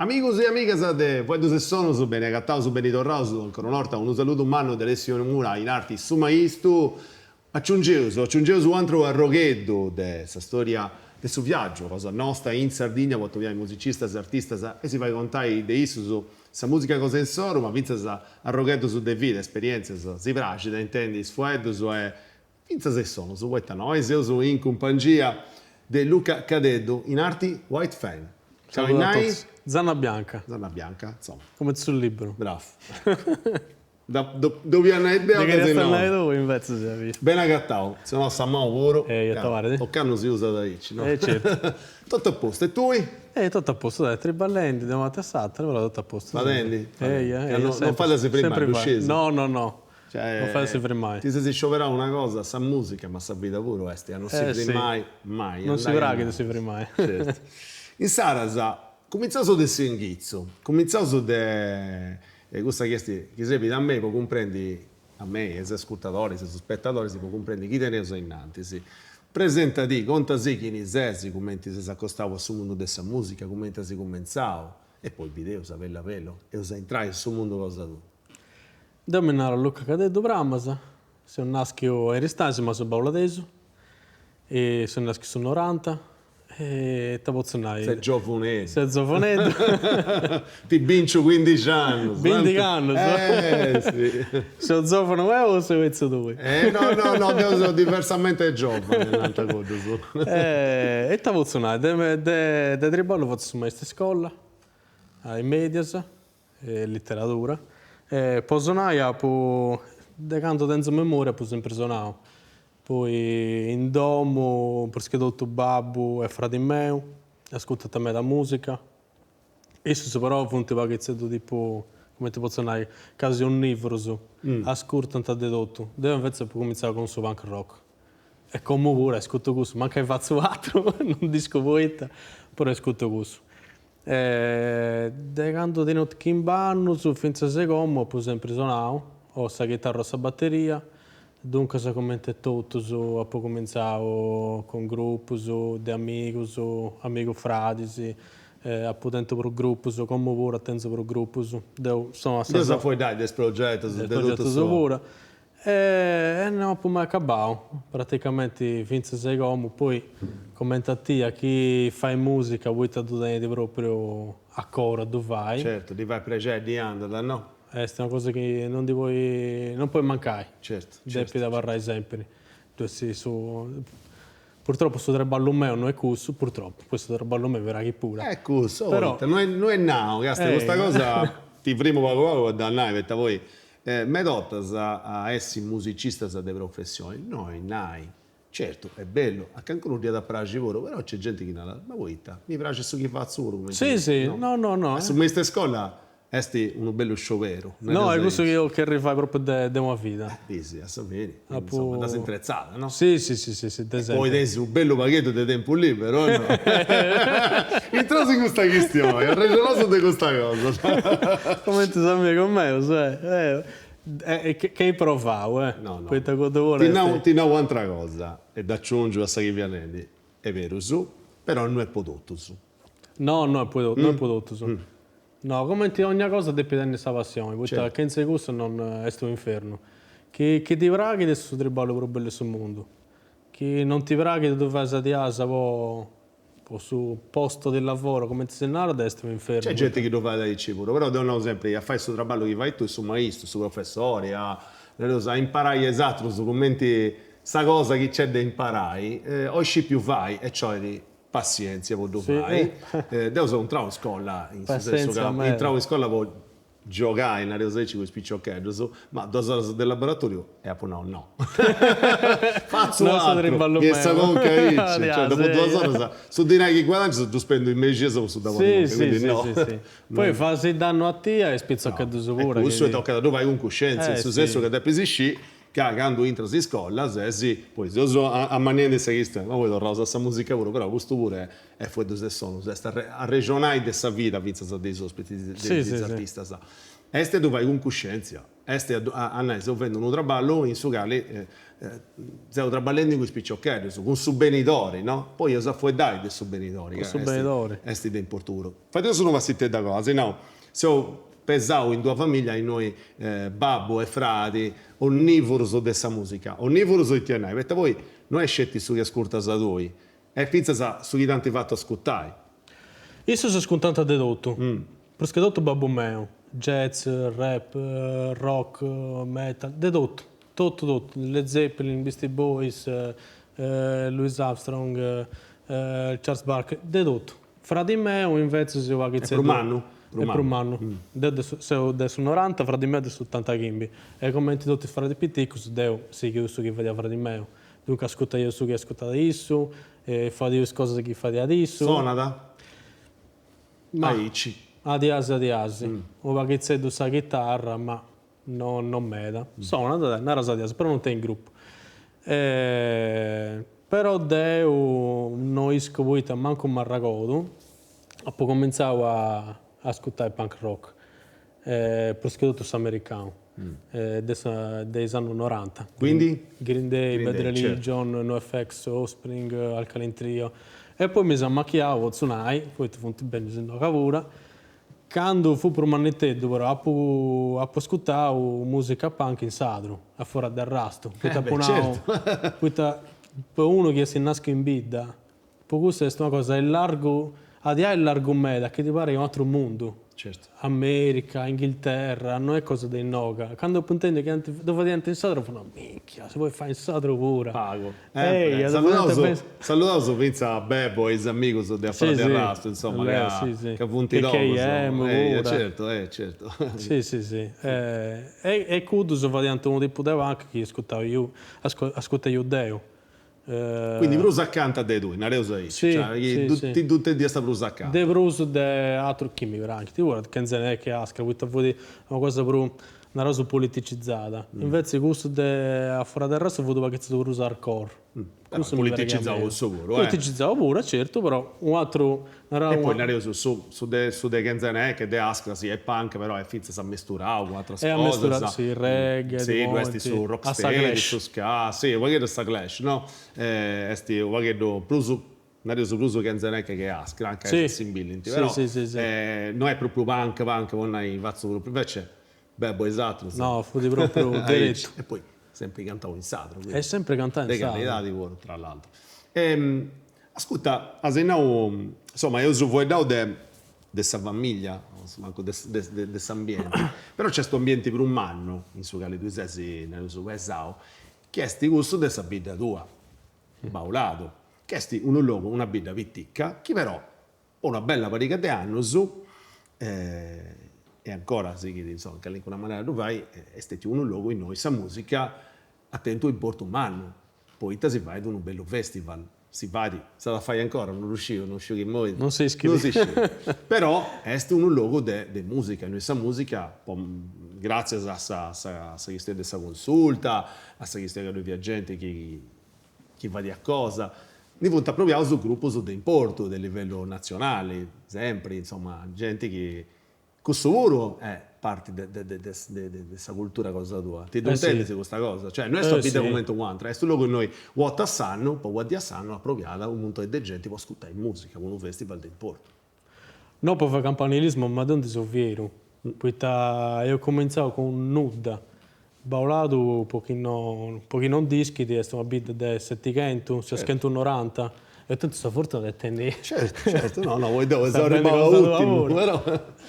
Amigus e amigas de Fueddus e Sonus, beni agataus, beni torraus, ancora una 'orta unu saludu mannu de Alessio Mura in arti Su Maistu. Aciungeus, aciungeus u' atru arrogheddu de sa storia de su viaggiu cosa nosta in Sardigna po atobiai musicistas e artistas e si fai contai de issus sa musica cosa insoru ma fintzas arrogheddus de vida, esperientzias, si praxit a intendi is fueddus e fintzas is sonus, poita no, oi seus in cumpangia de Luca Cadeddu, in arti White Fang. Ciao Saludu a totus. Zanna Bianca. Zanna Bianca, insoma. Cumenti su liburu. Bravu. Ddu 'olia nai deu Ddu cheriast nai tui invetzas ia biu. Beni agatau, si no sa manu puru. Eh ita parit. Ocannu si usat aici, no? Eh certu. Totu a postu, e tui? Eh totu a postu, dai, triballendi de una parti a s'atera, però totu a postu. Fadendi? Eia, eia. Non fait a si frimai, ddu scis? No, no, no. Non fait a si frimai. Ti ses scioberau una cosa, sa musica, ma sa vida puru est a non si frimai mai. Non si praghit a si frimai. Certu. Insaras, cumintzaus de s'inghitzu, cumintzaus de cussa chi est chi serbit a mei po cumprendi, a mei e a is ascurtadoris, a is spetadoris po cumprendi chi teneus ainnantis. Presentadì, contasì chini ses, cumenti ses acostau a su mundu de sa musica, cumenti as cumentzau e poi bideus a bellu a bellu, eus a intrai in su mundu cosa tua. Deu mi naru Luca Cadeddu Pramas, seu naschiu a Aristanis ma seu bauladesu e seu naschiu su noranta e ita potzu nai. Ses giovuneddu. Seu giovuneddu. Ti binciu cuindixi annus. Bindixi annus. Eh si. Seu giovunu eu o seu etzu tui? Eh no no no deu seu diversamente giovane nant cuddus. E ita potzu nai, de de triballu fatzu su maistu 'e iscola a is medias e literadura e po sonai apu de candu tenzu memoria apu sempri sonau, poi in domu prus che totu babbu e fradi meu ascurtant meda musica, issus però funt u' paghitzeddu tipu, cumenti potzu nai, casi onnivorus, ascurtant de totu, deu invecias apu cumintzau cun su punk rock e como puru ascurtu cussu, mancai fatzu aturu, non dd'iscu poita, però ascurtu cussu De candu teniu chimb'annus fintzas a como apu sempri sonau, o sa chitarra o sa bateria, duncas comente totus apu cumintzau cun grupus de amigus, amigus fradis, apu tentu prus grupus, como puru tenzu prus grupus, deu sonu a sa Nd'eus a fueddai de is progetus, de totu su. Puru E no apu mai acabau, praticamenti fintzas a como, poi comente a tia chi fait musica poita ddu tenit propriu a coru a ddu fai. Certu, ddi fait prexeri, ddi andat, no? Est una cosa chi non ddi poi, non podit mancai. Certu, certu. Depit abarrai sempri, ddu est su Purtroppo su traballu meu no est cussu, purtroppo, poi su traballu meu mi praghit puru. Est cussu, poita, no est nau, casta custa cosa ti frimu pagu pagu po dda nai, poita poi Meda 'ortas a essi musicistas de professioni no est nai. Certu, est bellu, a cancunu dd'iat a praxi puru, però nc'est genti chi narat, ma poita, mi praxit su chi fatzu puru cumenti Si, si, no no no. Su maistu 'e scola est unu bellu scioberu, No, est cussu chi 'ollu cherri fai propriu de de una vida. Bisi, a sa fini, insoma, ddas intretzada, no? Si, si, si, si, si, de sempri. Poi tenis unu bellu pagheddu de tempus liberu, o no? Intraus in custa chistioni, arrexonaus de custa cosa. Cumenti s'amigu meu, eh che ai provau, eh. No, no. Poita cuddu puru est. Ti nau, ti nau u'antra cosa, e dd'aciungiu a sa chi fia nendi, est berus, però no est po totus. No, no est po no est po totus. No, cumenti ogna cosa depit tenni sa passioni, poita chentza 'e cussu non est un'infernu. Chi chi ti praghit est su triballu prus bellu 'e su mundu, chi non ti praghit ddu fais a diasa po po su posto di lavoro, cumenti si narat, est un'infernu. Nc'est genti chi ddu fait aici puru, però deu nau sempri, a fai su traballu chi fais tui, su maistu, su professori, a nareus a imparai a is atrus cumenti sa cosa chi nc'est de imparai, o iscipiu fai e nc'olit passientzia po ddu fai, deu seu intrau in scola, in su sensu ca intrau in scola po giogai, nareus aici, cun is piciocheddus, ma duas oras de laboratoriu e apu nau no. Fatzu atru, mi est sa conca aici, cioè dopu duas oras su dinai chi guadangiu ddu spendu in mexias po su dabori, quindi no. Poi fas dannu a tia e a is piciocheddus puru. E cussu tocat a ddu fai cun cuscientzia, in su sensu ca depis scì Ca candu intras in iscola ses, poi seus amanniendi sa chistioni, ma poi torraus a sa musica puru, però custu puru est fueddus e sonus, est arrexonai de sa vida fintzas de is ospitis, de is artistas. Est a ddu fai cun cuscientzia. Est a nai, seu fendi unu traballu in su cali seu traballendi cun is piciocheddus, cun su benidori, no? Poi eus a fueddai de su benidori, ca est de importu puru. Fadeus unu passiteddu agoa, si nau, seu pesau in d'una familia innoi babbu e fradi onnivurus de sa musica, onnivurus ita 'olit nai, poita poi no est sceti su chi ascurtas tui, est fintzas su chi t'ant fatu ascurtai. Issus ascurtant de totu, prus che totu babbu meu, jazz, rap, rock, metal, de totu, totu totu, Led Zeppelin, Beastie Boys, Louis Armstrong, Charles Barkley, de totu. Fradi meu invetzes u' paghiteddu. Est prus mannu? Est prus mannu. Deu seu de su noranta, fradi meu de s'otantaghimbi. E cumenti totu is fradis piticus deu sighiu su chi fadiat fradi meu. Duncas ascurtaia su chi ascurtat issu, fadiu is cosas chi fadiat issu. Sonat? Aici. Adiasi adiasi. Unu paghitzeddu sa chitarra, ma no no meda. Sonat, naras adiasi, però non tenit gruppu. Però deu no isco poita mancu m'arragodu, apu cumintzau a ascurtai punk rock, prus che totu s'americanu, de sa de is annus noranta. Quindi? Green Day, Bad Religion, NoFX, Offspring, Alkaline Trio. E poi mi seu amachiau, potzu nai, poita funt bennius innoga puru, Candu fui prus manniteddu però apu apu ascurtau musica punk in sadru, a fora de arrastu, poita apu nau, poita po unu chi est naschiu in bidda, po cussu est una cosa illargu, adiai illargu meda, chi ti parit un'aturu mundu, America, Inghilterra, no est cosa de innoga, candu apu intendiu chi ant ddu fadiant in sadru apu nau, minchia, si podit fai in sadru puru. Pagu. Eia, saludaus, saludaus fintzas a Bebo e is amigus de A Fora de Arrastu, insoma, ca ca funt togus. Eia, certu, eh, certu. Si, si, si. E cuddus fadiant unu tipu de punk chi ascurtau ascurtaiu deu. Quindi prus acanta de tui, nareus aici, cioè chi ti ddu intendiast prus acanta. De prus de aterus chi mi praxint, puru Kenze Neke, Askra, poita fut una cosa prus Naraus politicizada. Invece cussu de A Fora de Arrastu fut u' paghiteddu prus hardcore. Cussu mi praxiat meda. Politicizau cussu puru, eh. Politicizau puru, certu, però u' atru, naraus. E poi nareus su su de su de Kenze Neke e de Askra si est punk però est fintzas ammesturau cun atras cosas. Est ammesturau, si, reggae, Si, ddu est su rocksteady, su ska, si, u' pagheddu sa clash, no? Est u' pagheddu prus Nareus prus Kenze Neke che Askra, anca si assimbillint, però no est propriu punk punk po nai fatzu propriu, invece Bebo e is atrus. No, fut propriu deretu. E poi sempri cantau in sadru. E sempri cantau in sadru. De calidadi puru, tra l'altro. Ascurta, as nau, insoma, eus fueddau de de sa familia, mancu de de s'ambienti, però nc'est u' ambienti prus mannu in su cali tui ses, nareus, pesau, chi est cussu de sa bidda tua. Bauladu, ch'est unu logu, una bidda pitica, chi però po una bella pariga de annus, e ancora sighit insoma in calincuna manera a ddu fai, est stetiu unu logu innoi sa musica at tentu importu mannu, poita si fait unu bellu festival, si fait, s'at a fai ancora, non ddu sciu, non sciu chi immoi, non si scit, non si scit, però est unu logu de de musica, innoi sa musica po gratzias a sa sa chistioni de sa consulta, a sa chistioni ca ddoi fiat genti chi chi fadiat cosa, ndi funt aprobiaus grupus de importu de livellu natzionali, sempri, insoma, genti chi cussu puru est parti de de de sa cultura cosa tua, ti ddu intendis custa cosa? Cioè no est una bidda cumenti u'antra, est unu logu innoi u' 'orta a s'annu, po una dì a s'annu, aprobiat unu muntoni de genti po ascurtai musica, po unu festival de importu. No po fai campanilismu, ma deu ndi seu fieru, poita eus cumintzau cun nudda. Bauladu, po chi no po chi non dd'ischit, est una bidda de setighentu, seschentunoranta, e tentu sa fortuna de tenni Certu, certu, no, no, poi deu seu arribau a ùrtimu, però.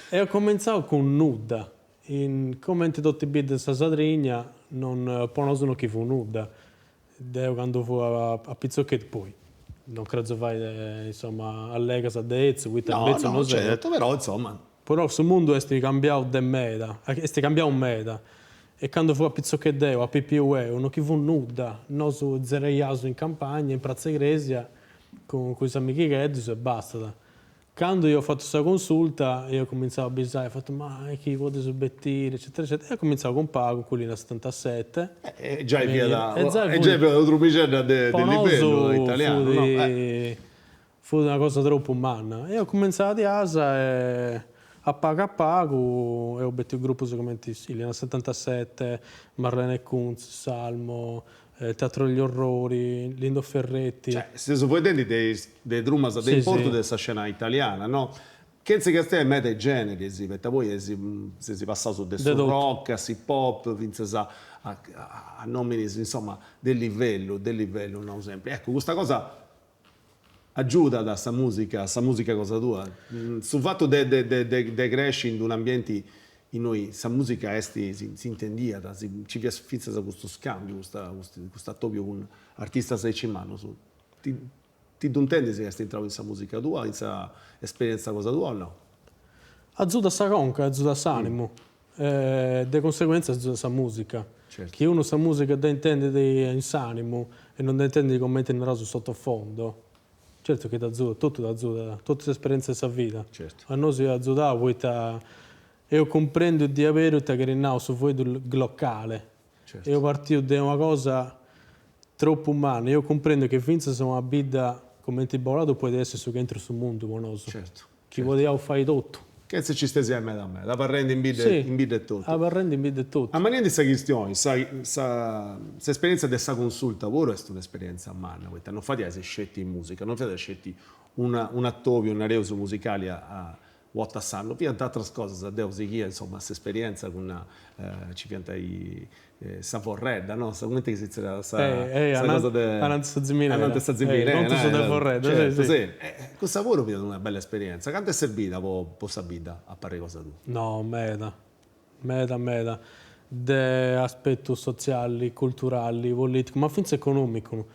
Eus cumintzau cun nudda, in cumenti totu is biddas de sa Sardigna, non po nosu non chi fut nudda. Deu candu fua a pitzocheddu, poi non cherzo fai insoma allegas de 'etzu, poita betzu no seu. No, certu, però insoma. Però su mundu est cambiau de meda, est cambiau meda e candu fua pitzocheddu eo, a pipiu eo, non chi fut nudda, nosu zerriaiaus in campagna, in pratza 'e cresia, cun is amighigheddus e bastat. Candu ia fatu sa consulta ia cumintzau a bisai, ia fatu ma chi podis betiri eccetera eccetera, ia cumintzau cun pagu, cun Linea 77. E giai fiat e giai fiat una trupixedda de livellu italianu no? Fut una cosa tropu manna. Ia cumintzau diasi e. A pagu a pagu eus betiu grupus cumenti Iliana 77, Marlene Kuntz, Salmo, Teatro degli Orrori, Lindo Ferretti. Cioè, seus fueddendi de is de trumas de importu de sa scena italiana, no? Chentza castiai meda is generis, poita poi seis passaus de su rock a s'hip hop, fintzas a a nominis, insoma, de livellu, de livellu, nau sempri. Eccu, custa cosa agiudat sa musica, sa musica cosa tua, su fatu de de de cresci in d'un'ambienti innui sa musica est si intendiat, si nci fiat fintzas custu scambiu, custa custu atobiu cun artistas aici mannus, ti ti ddu intendis ca est intrau in sa musica tua, in sa esperienza cosa tua o no? Agiudat sa conca e agiudat s'animu E de conseguentzia agiudat sa musica. Chi unu sa musica dda intendit in s'animu e non dda intendit cumenti naraus in sottofondo, certu chi t'agiudat, totu t'agiudat, totu s'esperientzia de sa vida. A nosu iat agiudau poita eus cumprendiu diaberu ita cherit nau su fueddu glocale. Eus partiu de una cosa tropu manna, eus cumprendiu chi fintzas una bidda cumenti Bauladu podit essi su centru 'e su mundu po nosu. Chi podiaus fai totu. Chentza ci stesiai meda meda, abarrendi in bidda in bidda etotu. Abarrendi in bidda etotu. Amanniendi sa chistioni, sa sa s'esperienza de sa consulta puru est un'esperienza manna, poita non fadiais sceti musica, non fiat sceti una un'atobiu, nareus, musicali a u' 'orta a s'annu, fiant ateras cosas, deu sighia insoma s'esperienza cun ci fiant Sa forredda, no? Sa cumenti chi si zerriat sa sa cosa de. Ananti sa ziminera. Ananti sa ziminera. Contus de forredda, si si. Cussa puru fiat una bella esperienza. Cantu est serbida po po sa bidda a parri cosa tua? No, meda, meda meda, de aspetu sotziali, culturali, politicu, ma fintzas economicu.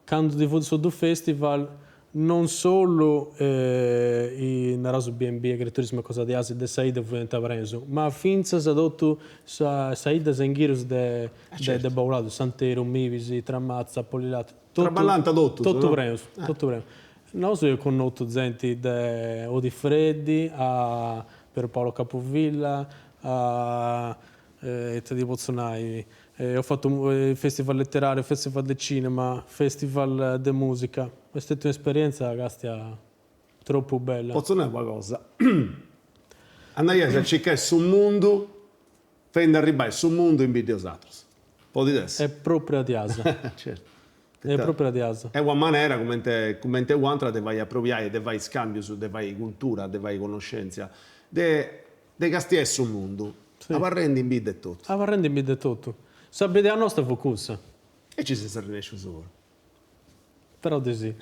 Candu ddi fut su festival non solu i naraus B&B, agriturismu e cosa diasi de sa 'idda fiant prenus, ma fintzas totu sa sa 'iddas a inghirius de de Bauladu, Santeru, Mibisi, Tramatza, Polilat, totu Traballant totus, totu prenus, totu prenus. Nosu eus connotu zenti de Odifreddi a Pierpaolo Capovilla a ita ti potzu nai Eus fatu festival letterariu, festival de cinema, festival de musica, est stetia un'esperienza castia tropu bella. Potzu nai una cosa, andaiais a circai su mundu fendi arribbai su mundu in bidda 'e 'osatrus, podit essi? Est propriu diasi. Certu. Est propriu diasi. Est una manera, cumenti cumenti u'antra, de fai aprobiai, de fai scambius, de fai cultura, de fai connoscenzia, de De castiai su mundu. Abarrendi in bidda etotu. Abarrendi in bidda etotu. Sa bidea nosta fut cussa. E ci seis arrennescius puru. Però de si.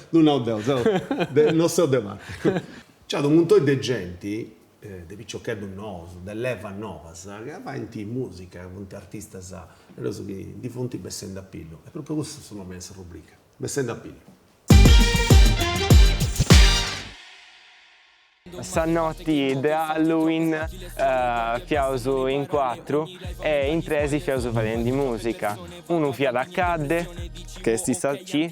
Ddu nau deu, seu no seu de parti. Nc'at unu muntoni de genti, de piciocheddus nous, de levas novas, ca faint musica, ca funt artistas, nareus chi ndi funt bessendi a pillu. E propriu custu est su nomini de sa rubrica, bessendi a pillu. Sa noti de Halloween fiaus in cuatru e in tresi fiaus fadendi musica, unu fiat a Cadde, che est sa C,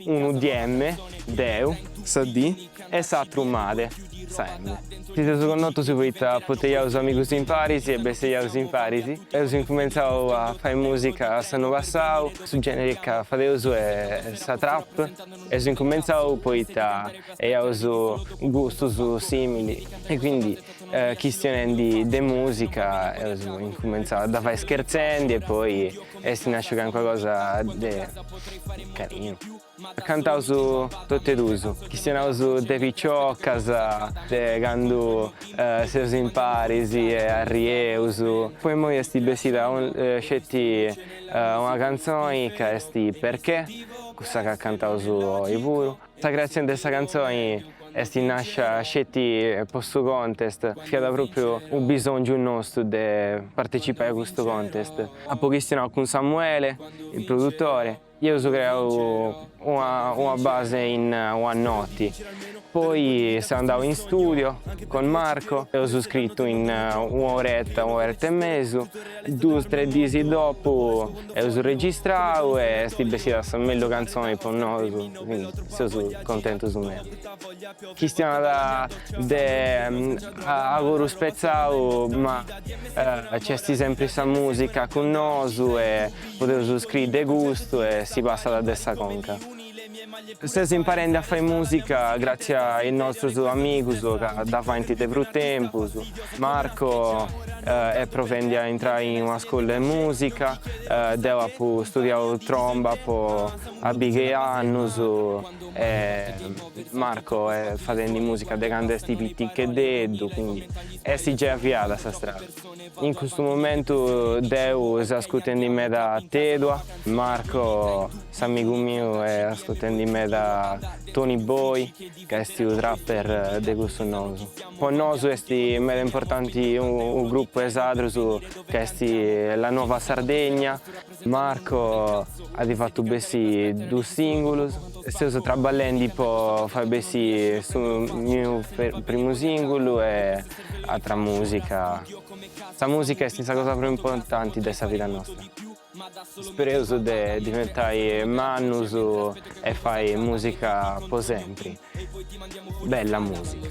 unu DM, deu, sa D, e s'atru Made, sa M. Si seus connotus poita poteiaus amigus imparis e besseiaus imparis. Eus incumentzau a fai musica s'annu passau, su generi ca fadeus est sa trap. Eus incumentzau poita eiaus gustus simili e quindi chistionendi de musica eus incumentzau a dda fai scherzendi e poi est nasciu calincuna cosa de carinu. Cantaus totu e dus, chistionaus de piciocas, de candu seus imparis e arrieus. Po immoi est bessida sceti una cantzoni ca est Perché, cussa ca cantaus oi puru. Sa creatzioni de sa cantzoni est nascia sceti po su contest, fiat propriu u bisongiu nostu de partecipai a custu contest. Apu chistionau cun Samuele, il produttore, Eus creau una una base in una noti, poi seu andau in studio con Marco, eus scritu in un'oretta, un'oretta e mesu, duus tres dis dopu eus registrau e est bessida sa mellus cantzoni po nosu, quindi seus contentus meda. Chistionat de a coru spetzau ma nc'est sempri sa musica cun nosu e Podeus scriri de custu e si passat de sa conca. Seus imparendi a fai musica gratzias a is nostrus amigus ca dda faint de prus tempus. Marco est provendi a intrai in una scola de musica, deu apu studiau tromba po una biga 'e annus e Marco est fadendi musica de candu est piticheddeddu, quindi est giai aviada sa strada. In custu momentu deu seu ascurtendi meda Tedua, Marco s'amigu miu est ascurtendi meda Tony Boy ca est unu trapper de cussus nous. Po nosu est meda importanti unu gruppu 'e sadrus ca est La Nuova Sardegna. Marco at fatu bessì dus singulus, seus traballendi po fai bessì su miu primu singulu e atra musica. Sa musica est sa cosa prus importanti de sa vida nostra. Spereus de diventai mannus e fai musica po sempri. Bella musica.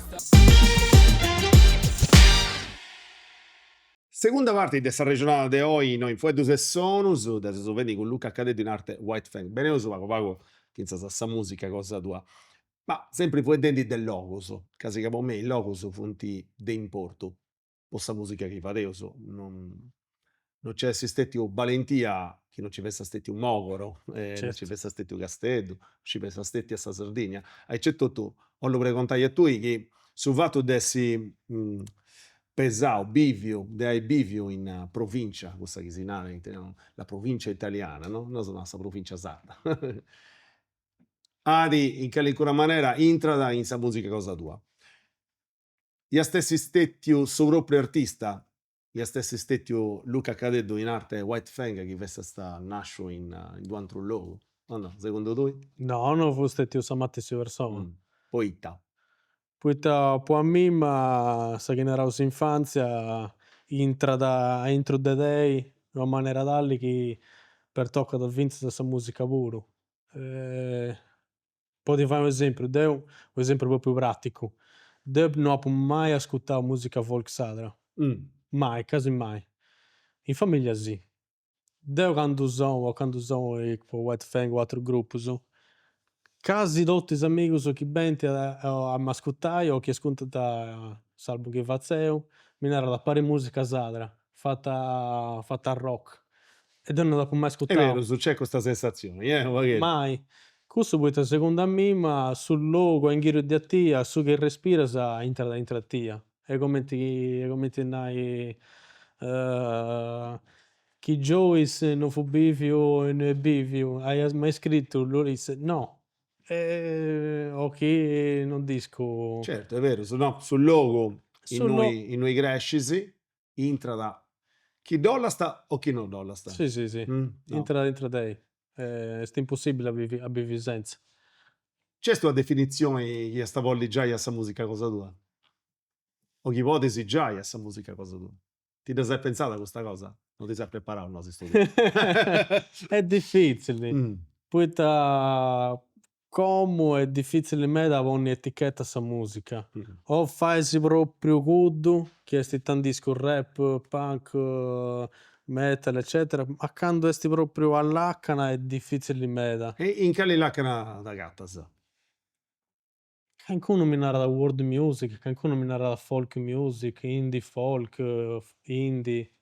Segunda parti de s'arrexonada de oi innoi in Fueddus e Sonus, dda seus fendi cun Luca Cadeddu in arte White Fang. Beneus pagu pagu fintzas a sa musica cosa tua. Ma sempri fueddendi de logus, ca si ca po mei is logus funt de importu po sa musica chi fadeus, non nci essi stetiu Balentia chi non nci fessat stetiu Mogoro, e non nci fessat stetiu Casteddu, non nci fessat stetia sa Sardigna. Aici etotu 'ollu pregontai a tui chi su fatu de essi pesau, biviu, de ai biviu in provincia, cussa chi si narat, la provincia italiana, no, nosu naraus sa provincia sarda, at in calincuna manera intrat in sa musica cosa tua. Iast essi stetiu su propriu artista, iast essi stetiu Luca Cadeddu in arte White Fang chi fessast nasciu in d'u atru logu, o no, segundu tui? No, no fut stetiu sa matessi persona. Poita? Poita po a mimma sa chi naraus s'infanzia intrat aintru de tei in una manera tali chi pertocat finzas a sa musica puru. Po ti fai u' esempiu, deu, u' esempiu propriu praticu, deu no apu mai ascurtau musica folk sadra, mai, casi mai, in familia sì. Deu candu sonu o candu sonu po White Fang o aterus grupus, casi totu is amigus chi benint a m'ascurtai o chi ascurtant s'album chi fatzu 'eu, mi narant parit musica sadra fata fata rock e deu non dd'apu mai ascurtau. Est berus, nc'est custa sensazioni, eh, unu pagheddu. Mai. Cussu poita segundu a mimma su logu a ingiriu de a tia, su chi respiras intrat intra a tia. Est cumenti est cumenti nai chi Joyce non fut biviu innui est biviu, aiat mai scritu l'Ulisse? No. O chi non dd'iscu. Certu, est berus, no, su logu innui innui crescis intrat chi dd'ollast o chi non dd'ollast. Si si si, intrat intra tei, est impossibili a bivi a bivi senza. Nc'est una definitzioni chi iast a bolli giai a sa musica cosa tua? O chi podis giai a sa musica cosa tua? Ti dda ses pentzada custa cosa? Non ti ses preparau, no s'istudiu. Est difitzili, poita Como est difitzili meda a ponni etichetta a sa musica, o fais propriu cuddu chi est ita nd'iscu rap, punk, metal eccetera, ma candu est propriu a lacana est difitzili meda. E in cali lacana t'agatas? Calincunu mi narat world music, calincunu mi narat folk music, indie folk, indie.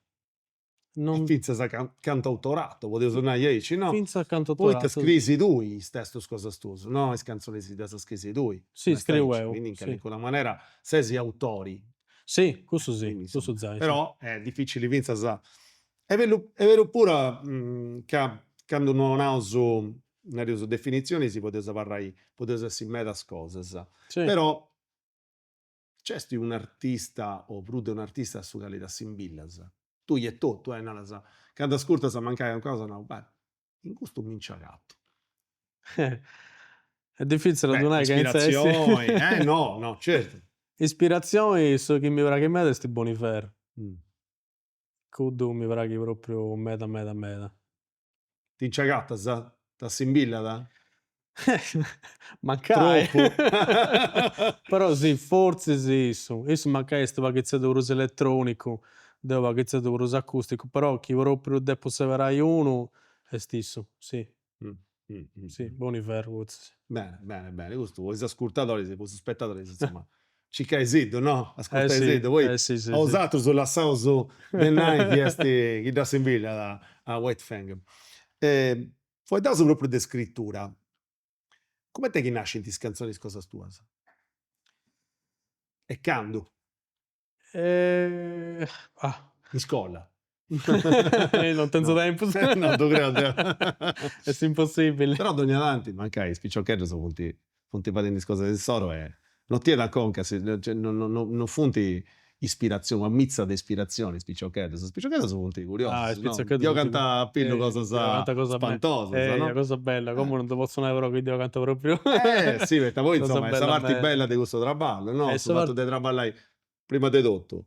Non fintzas cantautorato, podeus nai aici, no? Fintzas cantautorato. Poita scrisi tui is testus cosas tuas, no? Is cantzonis ddas scrisi tui. Si, scriu 'eu. Quindi in calincuna manera sesi autori. Si, cussu si, cussu zai. Però est dificili fintzas, est bellu, est beru puru ca candu donaus, nareus, definitzionis podeus abarrai, podeus essi medas cosas, però Nc'est un'artista o prus de un'artista a su cali t'assimbillas? Tui etotu, eh, naras, candu ascurtas mancai calincuna cosa nau, beh, in custu mi nci agatu. Est difitzili a ddu nai chentza essi. Ispiratzioni, eh no, no, certu. Ispiratzioni su chi mi praxit meda est Bon Iver. Cuddu mi praxit propriu meda meda meda. Ti nci agatas? T'assimbillat? Mancai. Tropu. Però si, fortzis issu. Issu mancai est u' paghitzeddu prus eletronicu, deu u' paghitzeddu prus acusticu, però chi propriu depu seberai unu est issu, si. Si, Bon Iver fortzis. Beni beni beni, custu po is ascurtadoris po is spetadoris insoma circaisiddu no, ascurtaisiddu, poi a 'osatrus lassaus de nai chi est chi dd'assimbillat a White Fang. Fueddaus propriu de scritura, cumenti est chi nascint is cantzonis cosas tuas? E candu? In scola. Non tenzu tempus. No ddu creu deu. Est impossibili. Però dogna tanti mancai is piciocheddus funt funt fadendi is cosas insoru e non ti 'enit a conca si non funt ispirazioni, una mitza de ispirazioni is piciocheddus, is piciocheddus funt curiosus, no, ndi 'ogant a pillu cosas spantosas, no? Cosa bella, como non ti potzu nai però chi ndi 'ogant propriu. Si, poita poi insoma est sa parti bella de custu traballu, no, su fatu de traballai Prima de totu,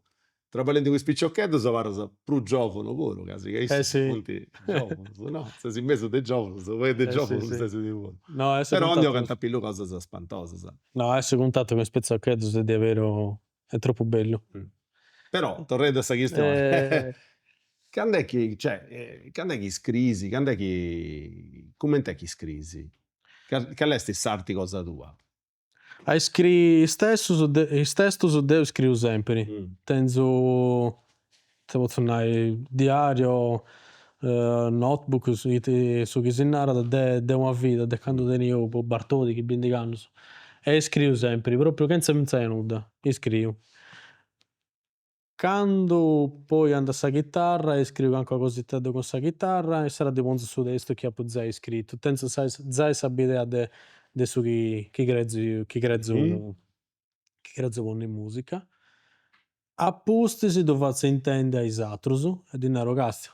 traballendi cun is piciocheddus abarras prus giovunu puru, casi ca issus funt giovunus, no? Ses in mesu de giovunus, poi de giovunu ses tui puru. Però ndi 'ogant a pillu cosas spantosas. No, essi in cuntatu cun is piciocheddus est diaveru, est tropu bellu. Però, torrendi a sa chistioni, cand'est chi, cioè, cand'est chi scrisi, cand'est chi, cument'est chi scrisi? Cal'est s'arti cosa tua? A iscriri is testus is testus deu iscriu sempri, tenzu, ita potzu nai, diario, notebook, su chi si narat de de una vida, de candu teniu boh bartodighi bindigh'annus e iscriu sempri, propriu chentza pentzai a nudda, iscriu. Candu poi andu a sa chitarra e iscriu calincuna cositedda cun sa chitarra, insaras ddi pongiu su testu chi apu giai scritu, tenzu giai sa bidea de de su chi chi cherzu chi cherzu chi cherzu ponni in musica. A pustis ddu fatzu intendi a is atrus e ddis naru, castia,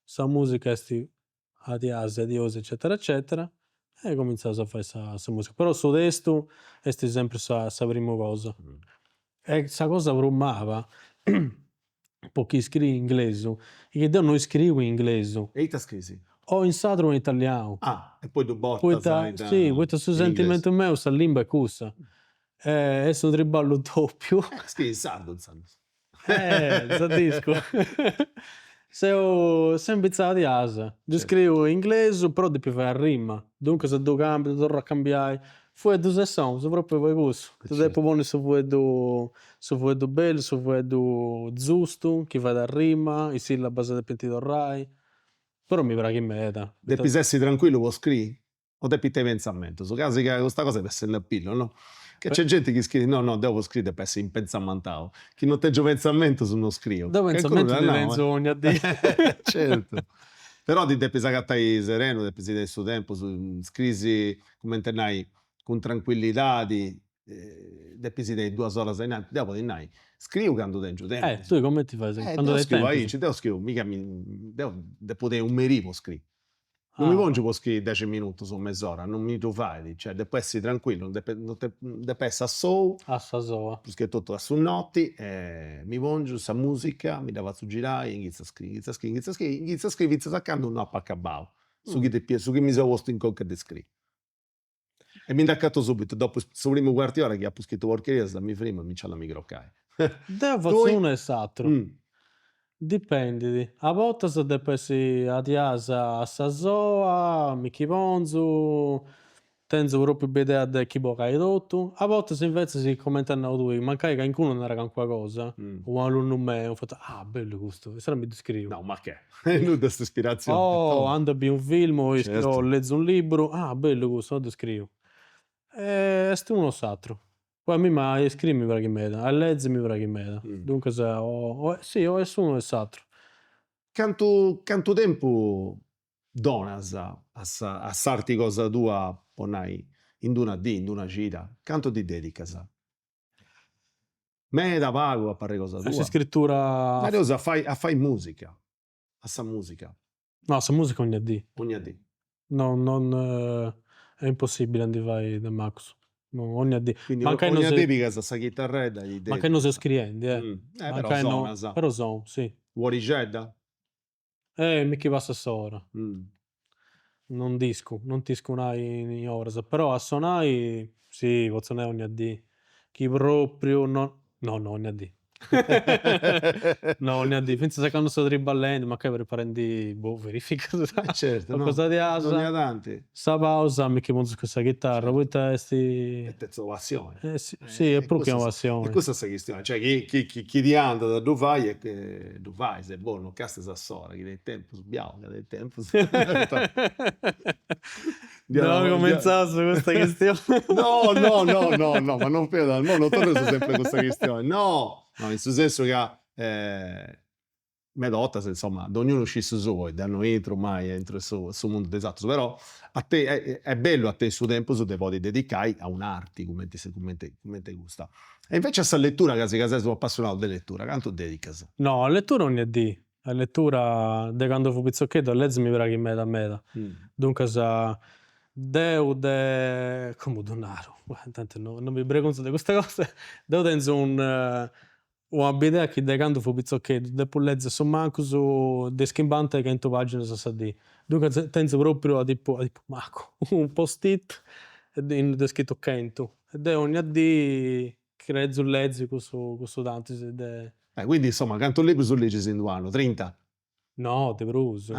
sa musica est diasi adiosi eccetera eccetera e cuminzaus a fai sa sa musica, però su testu est sempri sa sa primu cosa. E sa cosa prus maba po chi scriit in inglesu est chi deu no iscriu in inglesu. E ita scrisi? O in sardu o in italianu. Ah, e poi ddu portas in inglesu. Si, poita su sentimentu meu, sa limba est cussa. Est unu triballu doppiu. Scriri in sardu intzandus. Già dd'iscu. Seu seu imbitzau diasi. Ddu scriu in inglesu però depu fai a rima, duncas ddu cambiu, ddu torru a cambiai. Fueddus e sonus, propriu po cussu. Ddu depu ponni su fueddu su fueddu bellu, su fueddu giustu, chi fait a rima, is sillabas depint torrai. Però mi praxit meda. Depis essi tranquillu po scriri? O depis tenni pentzamentus, casi ca custa cosa est bessendi a pillu, no? Ca nc'est genti chi scriit, no no deu po scriri depu essi impentzamentau, chi non tengiu pentzamentus non scriu. Deu pentzamentus ndi tenzu 'onnia dì. Certu, però ti depis agatai serenu, depis tenni su tempus, scrisi, cumenti nai, cun tranquillidadi, depis tenni duas oras innantis, deu po ti nai, scriu candu tengiu tempus. Eh, tui cumenti fais, candu deu scriu aici, deu scriu, miga mi, deu depu tenni u' merì po scriri Non mi pongiu po scriri dexi minutus o mes'ora, non mi ddu fait, cioè depu essi tranquillu, depu essi a sou, A sa soa. prus che totu a su noti, e mi pongiu sa musica, mi dda fatzu girai e inghitzu a scriri, inghitzu a scriri, inghitzu a scriri, inghitzu a scriri finzas a candu no apu acabau su chi depia, su chi mi seu postu in conca de scriri. E mi nd'acatu subitu, dopu su primu cuartu 'e ora chi apu scritu porcherias mi frimu e mi nci andu a mi crocai. Deu fatzu unu e s'aturu. Dipendit, a bortas depu essi adiasi a sa soa, mi chi ponzu, tenzu propriu bidea de chi bogai totu, a bortas invecias cumenti as nau tui, mancai calincunu narat calincuna cosa, u' alunnu meu, fatzu, ah bellu custu, insaras mi ddu scriu. No ma che, nudda est ispiratzioni. O andu a biri u' film o lezu u' liburu, ah bellu custu, ddu scriu. Est unu o s'aturu. Poi a mimmi a iscriri mi praxit meda, a lezi mi praxit meda, duncas o si o est unu o est s'aturu. Cantu cantu tempus donas a sa a s'arti cosa tua, po nai, in d'una dì, in d'una cida, cantu ti dedicas? Meda, pagu, a parri cosa tua? A s'iscritura. Nareus a fai a fai musica, a sa musica. No, sa musica 'onnia dì. 'Onnia dì. No non est impossibili a ndi fai de mancus, 'onnia dì. Quindi 'onnia dì pigas sa chitarredda e ti dedicas. Mancai no seu scriendi eh. Però sonas. Però sonu, si. U'orixedda? Eh mi chi passat s'ora. Non dd'iscu, non t'iscu nai in oras, però a sonai, si, potzu nai 'onnia dì, chi propriu no, no no 'onnia dì. No, 'onnia dì, finzas a candu seu triballendi, mancai preparendi, boh, verificas Certu, o cosa diasi. Dogna tanti. Sa pausa mi chi pongiu cun sa chitarra, poita est. Est una passioni. Si, est prus chi una passioni. E custa est sa chistioni, cioè chi chi chi ti andat a ddu fai e ddu fais e boh, non castias a s'ora, chi tenit tempus, biau ca tenit tempus. No cumentzaus custa chistioni. No no no no no, ma non fiat, no non torreus sempri a custa chistioni, no, no in su sensu ca meda 'ortas insoma dognunu scit su suu, poi deu no intru mai intru 'e su su mundu de is aterus, però a te est bellu a tenni su tempus de podi dedicai a un'arti cumenti cumenti cumenti custa. E invece a sa lettura, ca si ca ses u' apassionau de lettura, cantu dedicas? No, a lettura 'onnia dì, a lettura de candu fui pitzocheddu a lezi mi praghit meda meda, duncas deu de, comu ddu naru, tanti non mi bregunzu de custa cosa, deu tenzu una bidea chi de candu fui pitzocheddu depu lezi a su mancus de is chimbanta a chentu paginas a sa dì, duncas tenzu propriu a tipu a tipu macu unu post-it innui dd'est scritu chentu e deu 'onnia dì cretzu lezi cussu cussu tantis de. Quindi insoma cantu librus ligis in d'unu annu, trinta? No, de prus.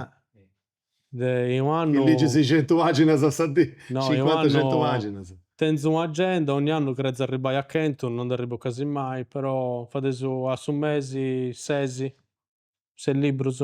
De in u' annu. Chi ligis centu paginas a sa dì, cincuanta centu paginas. Tenzu un'agenda, ogni annu cretzu arribbai a chentu, non nd'arribu casi mai, però fadeus a su mesi ses, ses librus,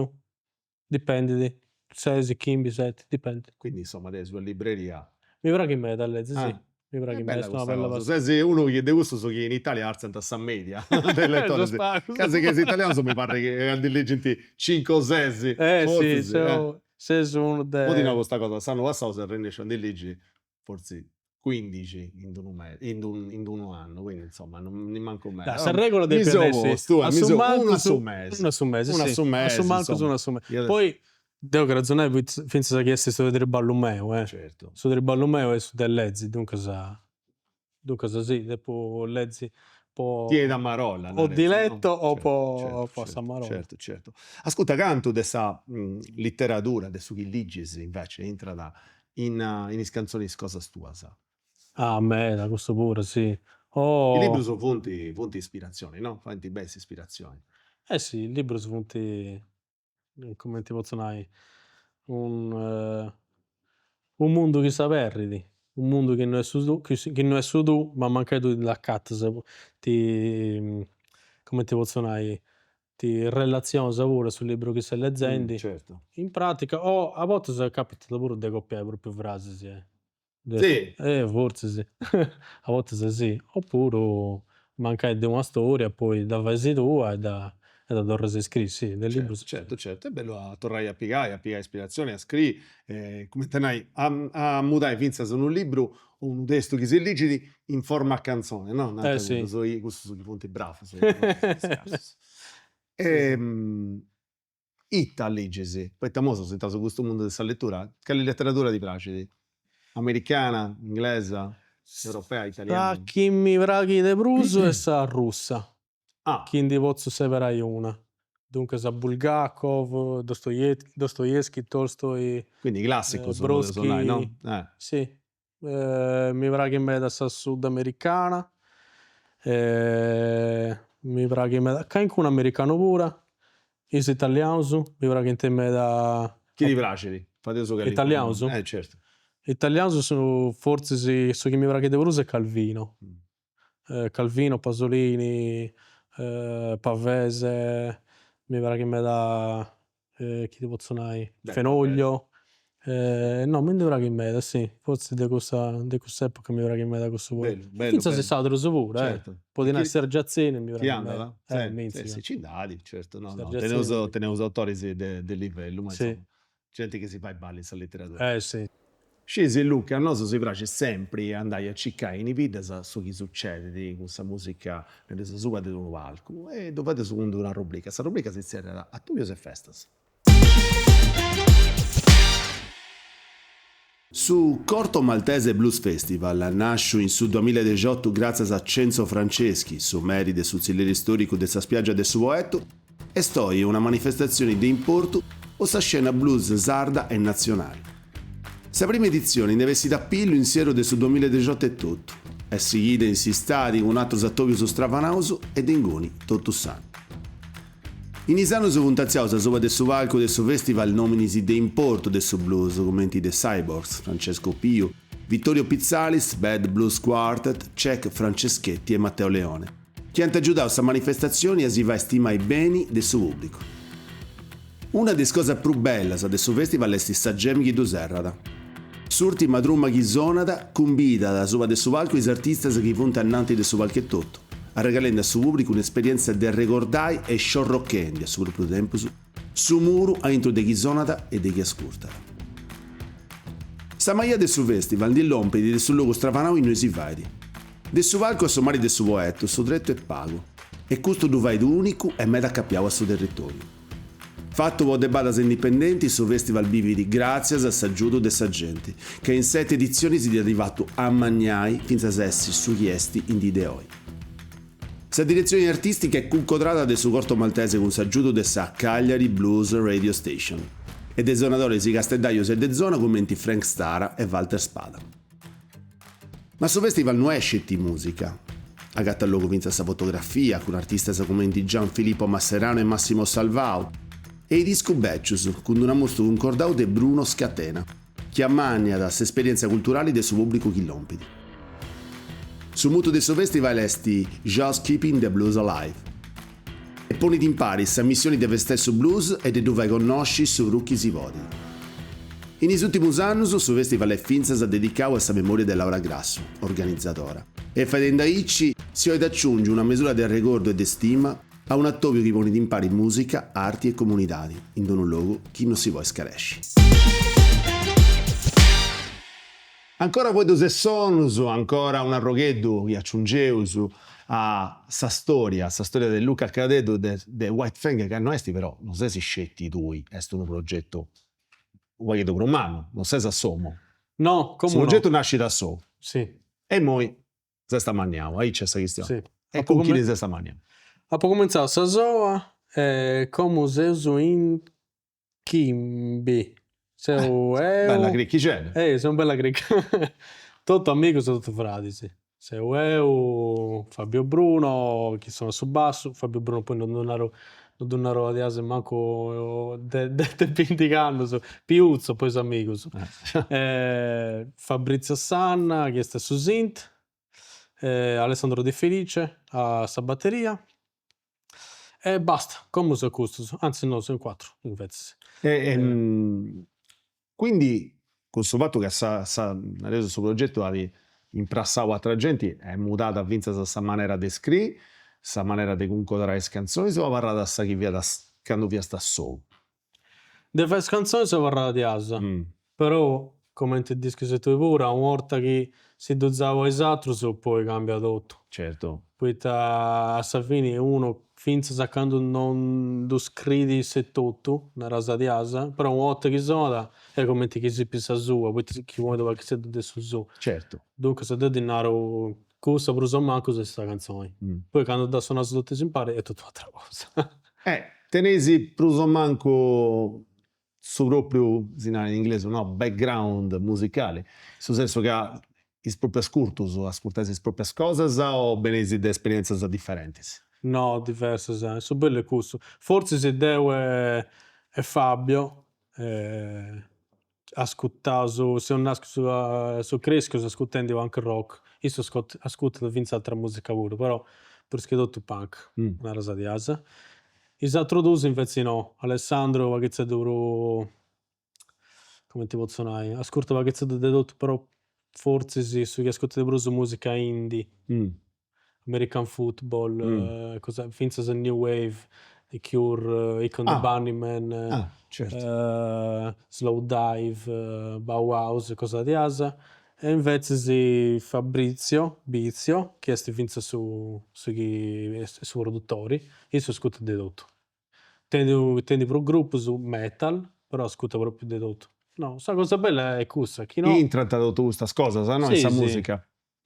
dipendit, ses, chimbi, seti, dipendit. Quindi insoma tenis una libreria. Mi praghit meda a lezi, si Mi praghit meda, est una bella passioni. Ses unu chi de cussus chi in Italia artziant a sa media de letoris, casi chi is italianus mi parrit chi ndi ligint cincu o ses, Eh si, seu, ses unu de. Poi ti nau custa cosa, s'annu passau seu arrennesciu a ndi ligi fortzis cuindixi in d'unu mesi, in d'unu annu, quindi insoma nimancu meda. Sa regola depiat essi a su mancu unu a su mesi, unu a su mesi, si, a su mancu unu a su mesi, poi Deu cherzo nai fintzas chi est su triballu meu, eh. Certu. Su triballu meu est su de lezi, duncas, duncas si, depu lezi po. Ti 'enit a marolla, Po diletto o po po sa marolla. Certu, certu. Ascurta, cantu de sa literadura, de su chi ligis, invece, intrat in in is cantzonis cosas tuas? Ah meda, cussu puru, si. I librus funt funt ispiratzioni, no? Faint bessi ispiratzioni. Eh si, is librus funt cumenti potzu nai, unu mundu chi s'aberrit, unu mundu chi no est su chi no est su tuu, ma mancai tui ti nd'acatas, ti cumenti potzu nai, ti relazionas puru a su liburu chi ses legendi, in pratica, o a bortas capitat puru de copiai propriu frasis Si. Eh fortzis, a bortas si, oppuru mancai de una storia poi dda fais tua e dda e dda torras a iscriri, si, de librus. Certu, certu, est bellu a torrai a pigai, a pigai ispiratzioni, a scriri, cumenti a nai, a mudai fintzas unu libru o unu testu chi si ligit in forma a cantzoni, no? Eh si. Cussus chi funt bravus, scarsus. Ita ligis? Poita imoi seus intraus in custu mundu de sa letura, cali leteradura ti praxit? Americana, inglesa, europea, italiana? Sa chi mi praghit de prus est sa russa, chi ndi potzu seberai una, duncas Bulgakov, Dostoevskij, Tolstoj, Quindi classicus, podeus nai, no? Si, Mi praghit meda sa sudamericana, mi praghit meda, calincunu americanu puru, is italianus mi praghint meda. Chi ti praxit? Fadeus calincunu. Italianus? Eh certu. Italianus fortzis su chi mi praghit de prus est Calvino, Calvino, Pasolini, Pavese, mi praghit meda chi ti potzu nai, Fenoglio, no mi ndi praghit meda si, fortzis de cussa de cuss'epoca mi praghit meda cussu puru, finzas is sardos puru eh, po ti nai Sergio Atzeni mi praghit meda, eh mizzica, si nci nd'at, certu, no no, teneus teneus autoris de livellu, ma insoma genti chi si fait balli in sa literadura. Eh si. Scisi Luca, a nosu si praxit sempri andai a circai in is biddas su chi sucedit cun sa musica de asuba de unu palcu e ddu fadeus cun d'una rubrica, sa rubrica si zerriat Atobius e festas. Su Corto Maltese Blues Festival, nàsciu in su duamilla e dexiotu gràtzias a Cenzo Franceschi, su meri de su tzilleri stòricu de sa spiàgia de su Poetu, est oi una manifestatzioni de importu po sa scena blues sarda e natzionali. Sa prima editzioni nde bessit a pillu in s'ierru de su duamilla e dexiotu etotu. Est sighida in s'istadi cun atrus atobius stravanaus e de inguni totu s'annu. In is annus funt atziaus asuba de su palcu de su festival nominis de importu de su blues cumenti The Cyborgs, Francesco Piu, Vittorio Pitzalis, Bad Blues Quartet, Cec Franceschetti e Matteo Leone, chi ant agiudau sa manifestatzioni a si fai stimai beni de su pùblicu. Una de is cosas prus bellas de su festival est sa jam chi ddu serrat. S'ùrtima truma chi sonat cumbidat asuba de su palcu is artistas chi funt ananti de su palcu etotu, arregalendi a su pùblicu un'esperièntzia de arregordai e sciorrochendi a su pròpriu tempus su muru aintru de chi sonat e de chi ascurtat. Sa maia de su festival ndi lompit de su logu stravanau innui si fait. De su palcu a su mari de su Poetu su tretu est pagu e custu ddu fait ùnicu e meda acapiau a su territòriu. Fatu po de badas indipendenti, su festival bivit gràtzias a s'agiudu de sa genti, ca in seti editzionis dd'iat fatu amanniai fintzas a essi su chi est in dì de oi. Sa diretzioni artìstica est cuncodrada de su Corto Maltese cun s'agiudu de sa Cagliari Blues Radio Station e de sonadoris casteddajus e de zona cumenti Frank Stara e Walter Spada. Ma su festival no est sceti mùsica. Agatat logu fintzas sa fotografia, cun artistas cumenti Gianfilippo Masserano e Massimo Salvau, e is discus bècius, cun d'un'ammostu cuncordau de Bruno Scatena, chi amanniat s'esperièntzia culturali de su pùblicu chi lompit. Su mutu de su festival est Just Keeping the Blues Alive e ponit impari sa missioni de festai su blues e de ddu fai connosci su prus chi si podit. In is ùrtimus annus su festival est fintzas dedicau a sa memòria de Laura Grassu, organizadora, e fadendi aici si 'olit aciungi una mesura de arregordu e de stima a un'atòbiu chi ponit impari mùsica, arti e comunidadi in unu logu chi no si podit scaresci. Ancora fueddus e sonus, ancora un'arrogheddu chi aciungeus a sa storia, sa storia de Luca Cadeddu de de White Fang ca no est però, no ses sceti tui, est unu progetu u' pagheddu prus mannu, no ses a solu. No, como no. Su progetu nascit a solu. Si. E immoi s'est amanniau, aici est sa chistioni. Si. E cun chini s'est amanniau? Apu cumintzau a sa sola e como seus in chimbi, seu eo. Bella crichixedda. Eh, seus una bella crica. Totu amigus e totu fradis. Seu eo, Fabio Bruno chi sonat su bassu, Fabio Bruno poi non ddu naru non ddu naru diasi mancu de de bindigh'annus, Piuzzo po is amigus. Fabrizio Sanna chi est a su synth, Alessandro De Felice a sa batteria e basta, como seus custus, anzi no seus in cuatru invecis. E quindi cun su fatu ca sa sa nareus su progetu at imprassau atra genti est mudada fintzas sa manera de scriri, sa manera de cuncodrai is cantzonis o abarrat sa chi fiat candu fiast a solu? De fai is cantzonis abarrat diasi, però cumenti dd'ischis tui puru, una 'orta chi si ddu zau a is atrus poi cambiat totu. Certu. Poita a sa fini unu finzas a candu non ddu scriit isse etotu, naras diasi, però una 'orta chi sonat est cumenti chi si pigat sa sua, poita chi ponit u' paghixeddu de su suu. Certu. Duncas deu ddi naru cussa prus o mancu est sa cantzoni, poi candu dda sonaus totus impari est totu u'atera cosa. E teneis prus o mancu su propriu, si narat in inglesu, no, background musicali, in su sensu ca is proprius ascurtus, ascurtais is proprias cosas o beneis de esperienzias diferentis? No, diversas, su bellu est cussu. Fortzis deu e Fabio ascurtaus, seus naschius, seus creschius ascurtendi punk rock, issu ascurtat finzas atera musica puru, però prus che totu punk, naras diasi. Is atrus dus inveci no, Alessandro u' paghizeddu prus, cumenti potzu nai, ascurtat u' paghizeddu de totu, però fortzis su chi ascurtat de prus musica indie, American football, cosa finzas new wave, The Cure, Echo and the Bunnymen, Slowdive, Bauhaus, cosa diasi. E invecis Fabrizio Bizio, chi est finzas su su chi est su produtori, issu ascurtat de totu. Tenit tenit prus grupus metal, però ascurtat propriu de totu. No, sa cosa bella est cussa, chi no. Intrant totu custas cosas, no, in sa musica.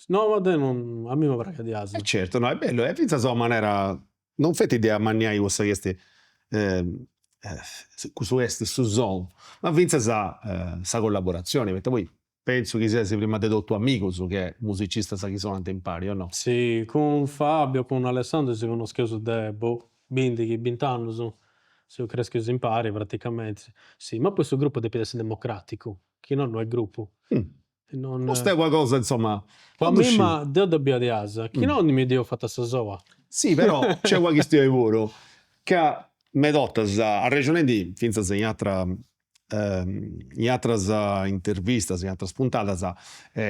No, ma deu non, a mei mi praxit diasi. E certu, no, est bellu, est finzas una manera non feti de amanniai cussa chi est cussu chi est su sonu, ma finzas sa collaboratzioni, poita poi. Pentzu chi seis prima de totu amigus che musicistas chi sonant impari, o no? Si, cun Fabio, cun Alessandro si connoscheus de, boh, bindighi, bint'annus, seus creschius impari praticamenti, si, ma poi su gruppu depit essi democraticu, chi no no est gruppu. Custa est una cosa insoma, Po a mimma deu dda biu diasi, chi no mi deu fatu a sa sola. Si però nc'est una chistioni puru, ca meda 'ortas arrexonendi finzas in atera in ateras intervistas, in ateras puntadas,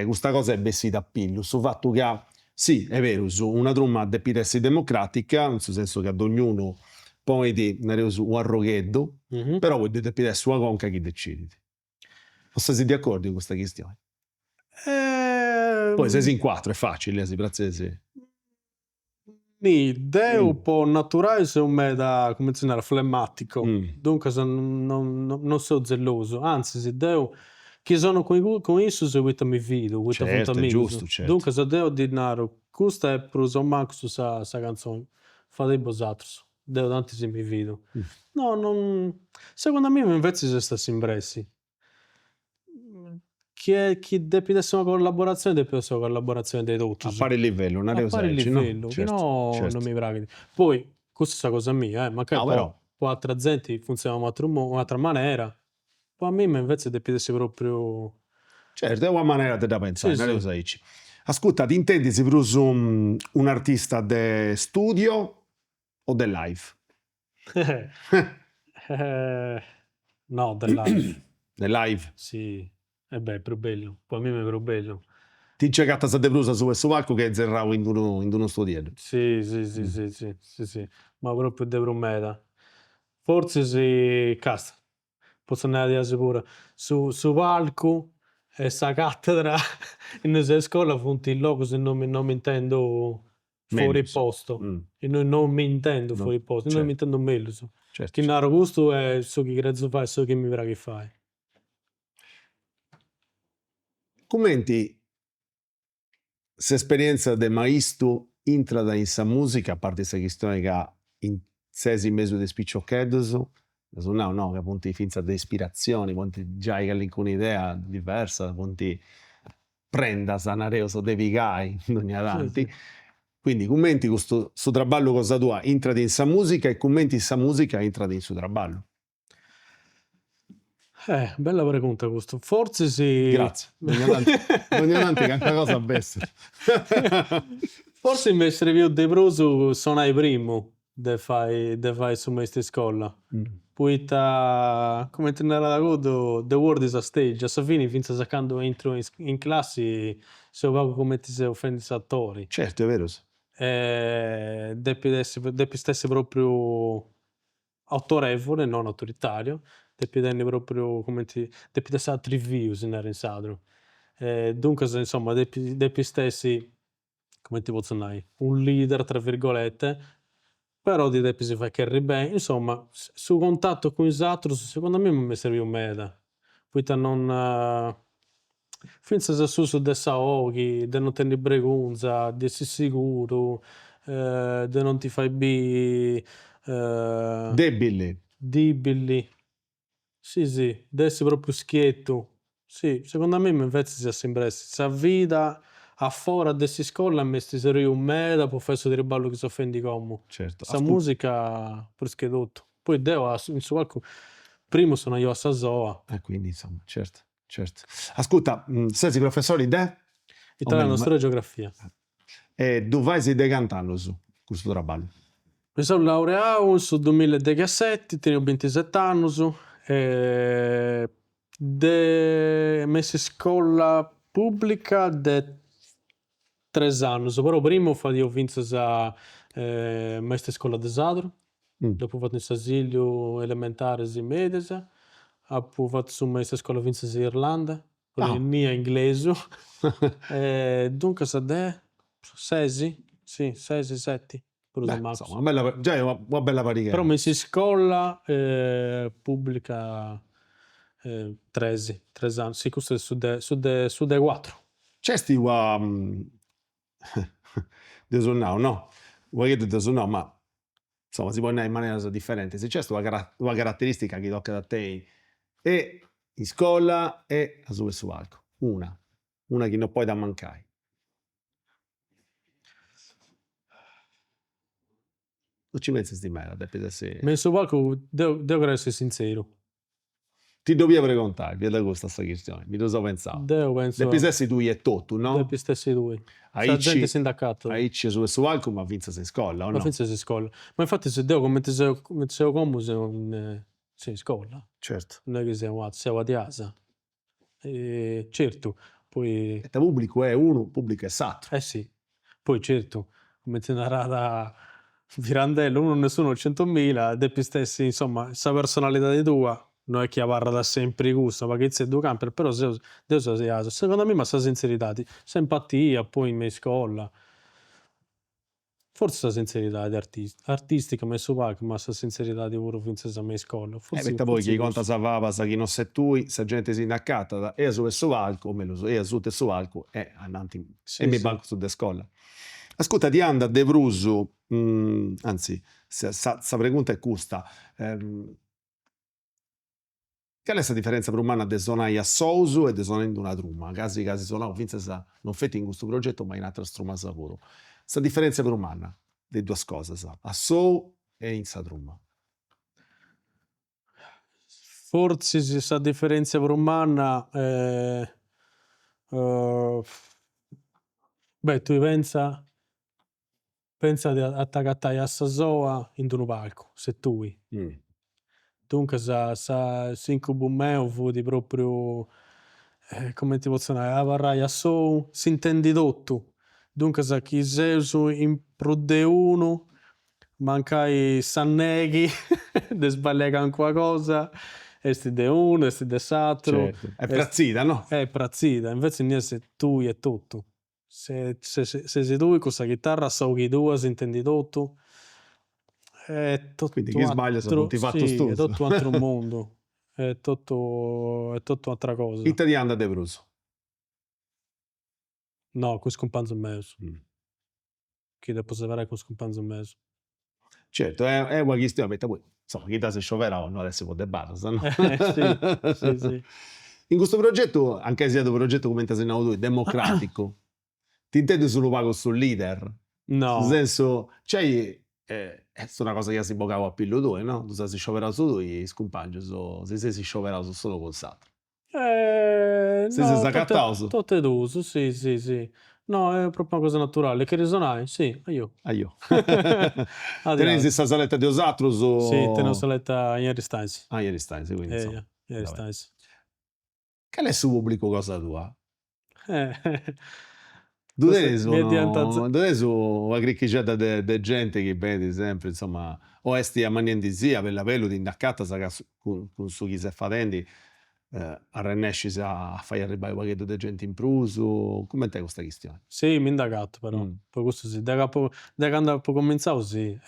custa cosa est bessida a pillu, su fatu ca, si, est berus, una truma depit essi democratica, in su sensu ca dognunu ponit, nareus, u' arrogheddu, però poi ddoi depit essi una conca chi decidit. No ses de acordiu in custa chistioni? Poi seis in cuatru, est facili a si pratziri. Mi, deu po naturai seu meda, cumenti si narat, flemmatico, duncas non seu zellosu, anzis deu chi sonu cun issus poita mi fidu, poita funt amigus, duncas deu ddis naru, custa est prus o mancu sa canzoni, fadei bosatrus, deu tanti si mi fidu. No non, segundu a mimma invecis est a s'imbressi, chi est chi depit essi una collaborazioni depit essi una collaborazioni de totus. A pari livellu, nareus aici, no? A pari livellu, chi no non mi praghit. Poi custa est sa cosa mia, mancai po atera genti funzionat in u' ateru modu, in u' atera manera, po a mimma invecias depit essi propriu Certu, est una manera de dda pentzai, nareus aici. Ascurta, t'intendis prus un'artista de studio o de live? No, de live. De live? Si, e beh, prus bellu, po a mimma est prus bellu. Ti nci agatas de prus asuba 'e su palcu che inserrau in d'unu in d'unu studieddu. Si, si, si, si, si, si, si, ma propriu de prus meda. Fortzis, casta, potzu nai diasi puru, su su palcu e sa cattedra innui seu in iscola funt logus innui non m'intendu fuori posto, innui non m'intendu fuori posto, innui m'intendu mellus, chi naru custu est su chi cherzu fai, su chi mi praghit fai. Cumenti s'esperienza de maistu intrat in sa musica, a parti sa chistioni ca ses in mesu de is piciocheddus, dd'as nau no, ca funt finzas de ispiratzioni, podint giai calincuna idea diversa, funt prendas, nareus, de pigai dogna tanti, quindi cumenti custu su traballu cosa tua intrat in sa musica e cumenti sa musica intrat in su traballu? Eh, bella pregunta custu, fortzis. Gratzias, dogna tanti dogna tanti calincuna cosa bessit. Fortzis m'est srebiu de prus sonai primu de fai de fai su maistu 'e iscola, poita cumenti narat cuddu the world is a stage, a sa fini finzas a candu intru in classi seu pagu cumenti seu fendi s'atori. Certu, est berus. E depit essi depist essi propriu autorevole, non autoritario, depit tenni propriu cumenti, depit essi atriviu si narat in sardu, duncas insoma depis depist essi cumenti potzu nai, un leader tra virgolette, però ti depis fai cherri beni, insoma su contattu cun is aterus segundu a mimma m'est serviu meda, poita non finzas s'usu de sa 'oghi, de non tenni bregunza, de essi siguru, de non ti fai biri Debili. Dibili Si si, de essi propriu schietu, si, segundu a mimma invecis a s'imbressi, sa vida a fora de s'iscola m'est serviu meda po fai su triballu chi seu fendi como, sa musica prus che totu, poi deu in su palcu primu sonaio a sa sola. E quindi insoma, certu, certu. Ascurta, ses professori de? Italianu, storia e geografia. E ddu fais de cant'annus custu traballu? Mi seu laureau in su dumilla e dexaseti, teniu bintiset'annus e de me in s'iscola pubblica de tres annus, però primu fadiu finzas maistu 'e iscola de sardu, dd'apu fatu in s'asiliu, elementaris e medias, apu fatu su maistu 'e iscola finzas in Irlanda Puru innia inglesu e duncas de sesi, si, sesi seti prus o mancu. Insoma una bella giai una bella pariga Però me in s'iscola pubblica tres, tres annus, si custu est su de su de su de cuatru. Nc'est una dd'eus nau no, u' pagheddu dd'eus nau ma insoma si podit nai in maneras diferentis, nc'est una una carateristica chi tocat a tenni e in iscola e asuba 'e su palcu. Una, una chi no podit ammancai. No ci pentzist meda, depit essi. Me in su palcu deu deu creu essi sintzeru. Ti ddu 'olia pregontai, fiat custa sa chistioni, mi ddu seu pentzau. Deu pentzu. Depis essi tui etotu, no? Depis essi tui. Sa genti si nd'acatat. Aici asuba 'e su palcu, ma fintzas in iscola, o no? Ma fintzas in iscola. Ma infati deu cumenti seu cumenti seu como seu in seu in iscola. Certu. Non est chi seu ateru, seu adiasa. Certu, poi. Poita pubblicu est unu, pubblicu est s'aturu. Eh si, poi certu, cumenti narat Pirandello, uno nessuno centomila, depist essi insoma sa personalidadi tua no est chi abarrat sempri cussa, unu paghizzeddu cambiat, però seu deu seu diasi, segundu a mimma sa sinzeridadi, s'empatia poi me iscola Fortzis sa sintzeridadi artistica me in su palcu, ma sa sintzeridadi puru fintzas me iscola. Eh poita poi chi contas fabas chi non ses tui, sa genti si nd'acatat e asuba 'e su palcu, o mellus, e asuta 'e su palcu e ananti e me is bancus de scola. Ascurta, ti andat de prus, anzi, sa pregunta est custa, Cali est sa diferentza prus manna de sonai a sous e de sonai in d'una truma? Casi ca as sonau fintzas non feti in custu progetu ma in ateras trumas puru. Sa diferentzia prus manna de is duas cosas, a sou e in sa truma. Fortzis sa diferentzia prus manna beh tui pentza Pentza a t'agatai a sa sola in d'unu palcu, ses tui. Duncas sa s'incubu meu fut propriu cumenti potzu nai, abarrai a sou, s'intendi totu, duncas chi seus in prus de unu, mancai sa nexi de sballiai calincuna cosa est de unu, est de s'aturu. Certu, est pratzida no? Est pratzida, invecias innia ses tui e totu Ses tui cun sa chitarra, sa 'oghi tua, s'intendi totu. Est totu Quindi chi sbaglias funt fatus tuus. Est totu u' ateru mundu, est totu est totu u' atera cosa. Ita ti andat de prus? No, cun is cumpanzus meus. Chi depu seberai cun is cumpanzus meus. Certu, est una chistioni, poita poi, insoma, chi dd'as scioberau no at essi po de badas, no? Si, si, si. In custu progetu, mancai siat unu progetu cumenti as nau tui, democraticu, t'intendis unu pagu su leader? No. In su sensu, cioè est una cosa chi as bogau a pillu tui, no? Ddus as scioberaus tui is cumpangius, si seis scioberaus s'unu cun s'aturu. Si seis agataus? Totu e duus, si si si. No est propriu una cosa naturali, cheris sonai? Si, ajò. Ajò. Teneis sa saletta de 'osatrus o? Si, teneus sa saletta in Aristanis. Ah in Aristanis, quindi insoma. In Aristanis. Cali est su pubblicu cosa tua? Ddu tenis unu, ddu tenis una cricchixedda de de genti chi benit sempri, insoma, o est amanniendisì, a bellu a bellu ti nd'acatas ca cun su chi ses fadendi arrennescis a fai arribbai u' pagheddu de genti in prus, cumenti est custa chistioni? Si, mi nd'agatu però, po cussu si, de c'apu de candu apu cuminzau si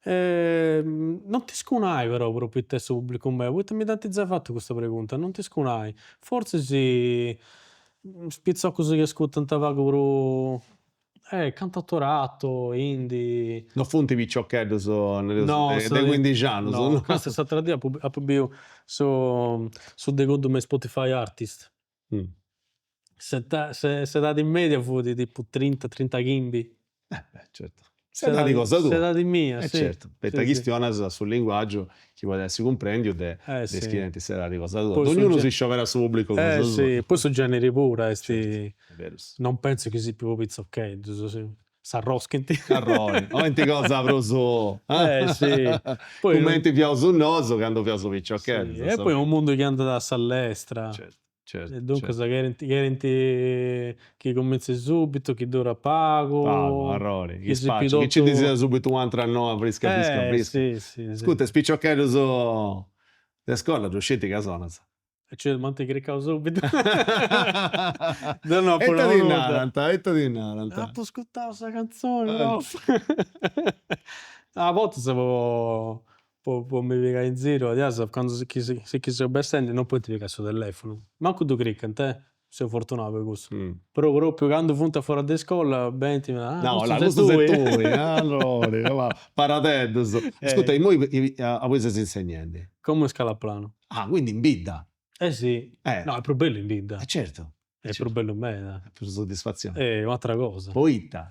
Non ti iscu nai però propriu ita est su pubblicu meu, poita mi dd'ant giai fatu custa pregunta, non ti iscu nai, fortzis is pitzocus chi ascurtant pagu prus cantautorato, indie. Non funt piciocheddus de cuindixi annus no? Cussu s'atera dì apu apu biu su su degoddu me Spotify Artist, s'edadi media fut tipu trinta trintachimbi. Eh beh certu, s'edadi cosa tua. S'edadi mia, si. E certu, poita chistionas su linguaggiu chi podit essi cumprendiu de is chi tenint s'edadi cosa tua. Dognunu si scioberat su pubblicu cosa sua. Eh si, poi su generi puru est, non pentzu chi siat po pitzocheddus, s'arroschint. Arrori, 'olint cosa prus Eh si. Cumenti fiaus nosu candu fiaus piciocheddus. E poi unu mundu chi andat a sa lestra. Certu. Certu. E duncas cherint cherint chi cumintzit subitu, chi durat pagu. Pagu, arrori, chi spacciat, chi nci ddis siat subitu u'antra noa frisca frisca frisca. Si, si, si. Ascurta, is piciocheddus de scola ddu scint ca sonas? E certu, m'ant cricau subitu. Deu no apu E ita nau ti nudda. narant, ita ti narant? Apu ascurtau sa cantzoni, prof. A bortas po Po po mi pigai in ziru, adiasu, candu si chi si chi seu bessendi non podint pigai su telefunu, mancu ddu cricant eh, seu fortunau po cussu, però propriu candu funt a foras de iscola benint e mi narant, ah No, custu ses custu tui. ses tui, allora, paradeddus. Ascurta, immoi aubi ses insegnendi? Como in Scalaplanu. Ah, quindi in bidda. Eh si, no est prus bellu in bidda. E certu. Est prus bellu meda. Prus soddisfatzioni. Eh, u'atera cosa. Poita?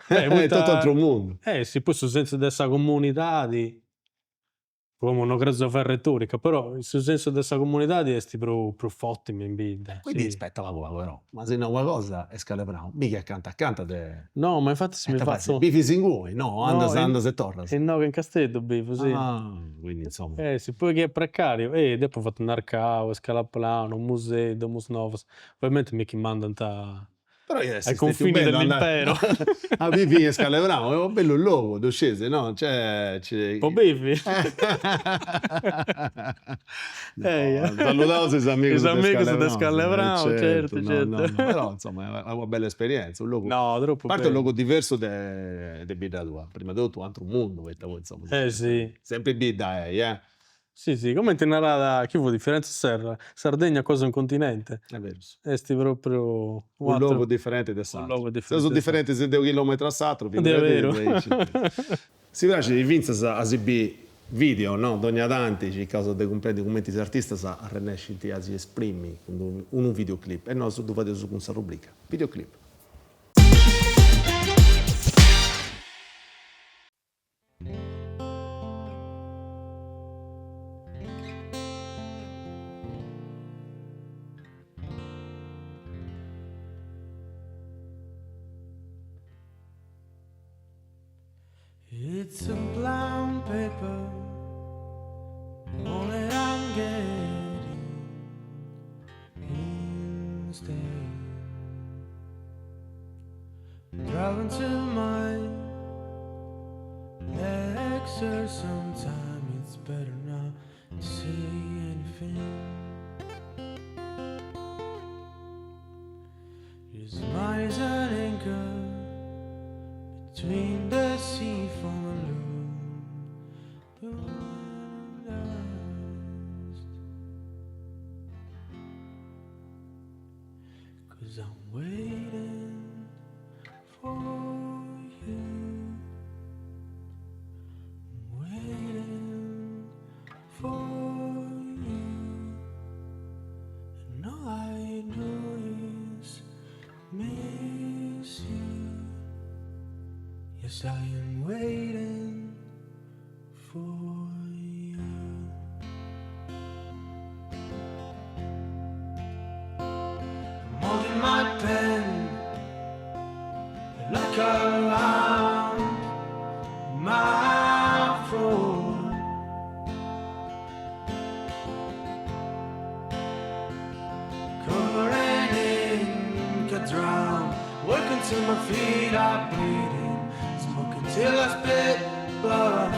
Est totu atru mundu. Eh si, poi su sensu de sa comunidadi, como no cherzo fai retorica, però su sensu de sa comunidadi est prus prus forti me in bidda. Quindi aspetta pagu pagu però, m'as nau una cosa Escal'e Prau, miga acanta acanta de. No, ma infati si mi fatzu. Bivis inguni, no, andas andas e torras. Inoghe in Casteddu bivu, si. Ah, quindi insomma. Eh si, poi chi est precariu, eh deu apu fatu Narcau, Escalaplanu, Musei, Domusnovas, ovviamenti mi chi mandant Però iat essi ai stetiu confini bellu andai dell'impero. a bivi in Escal'e Prau, est unu bellu logu, ddu sciis, no, nc'est Po bivi? Saludaus is amigus Is amigus de Escal'e Prau, certu, certu. Però insoma est una bella esperienza, unu logu, No, tropu a parti unu bellu. logu diversu de de bidda tua, prima de totu u' ateru mundu, poita poi insoma Eh si. sempri bidda est eh. Si si, cumenti narat chi fut Fiorenzo Serra, Sardegna quasi un continente. Est berus. Est propriu U' logu diferenti de s'aturu. U' logu diferenti. Seus diferentis de u' chilometru a s'aturu, De beru. Si praxit fintzas a si biri video, no, dogna tanti circaus de cumprendi cumenti is artistas arrennescint a si esprimi cun unu videoclip e nosu ddu fadeus cun sa rubrica Videoclip. It's a brown paper only I'm getting instead Driving to my lecture sometime it's better not to say anything Your smile is an anchor between the sea from the moon Cause I'm waiting for you I'm waiting for you And all I do is miss you Yes, I am waiting for you I'm holding my pen like around my throat Covering ink, I drown Working till my feet are bleeding Smoking till I spit blood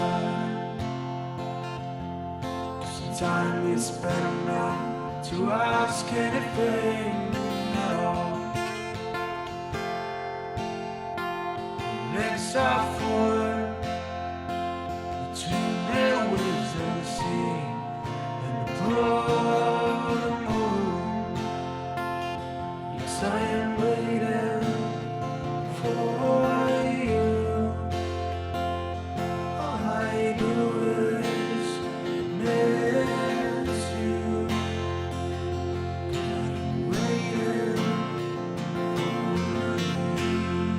Sometimes it's better not to ask anything at all Legs are full Between the waves of the sea And the blood moon Yes, I am waiting for you All I do is miss you I'm waiting for you.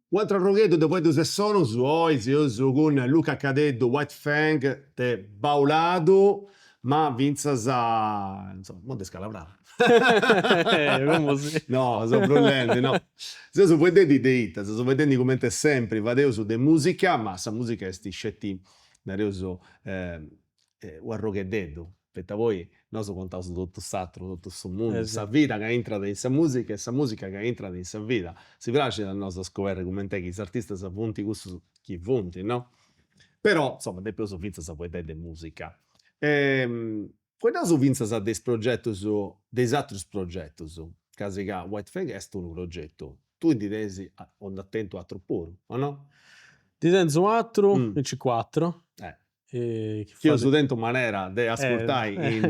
U'atru arrogheddu de fueddus e sonus, oi seus cun Luca Cadeddu White Fang de Bauladu, ma fintzas, insoma, imoi nd'est scalabrau. No, seu brullendi, no. Seus fueddendi de ita, seus fueddendi cumenti sempri fadeus de musica, ma sa musica est sceti, nareus, u' arrogheddeddu, poita poi nosu contaus totu s'aturu, totu su mundu, sa vida ca intrat in sa musica e sa musica ca intrat in sa vida. Si praxit a nosu a scoberri cument'est chi is artistas funt cussus chi funt, no? Però, insoma, depeus fintzas fueddai de musica. Fueddaus fintzas de is progetus, de is atrus progetus, casi ca White Fang est unu progetu, tui ndi tenis o nd'as tentu atrus puru, o no? Ndi tenzu atru, i C4, Chi eus tentu manera de ascurtai in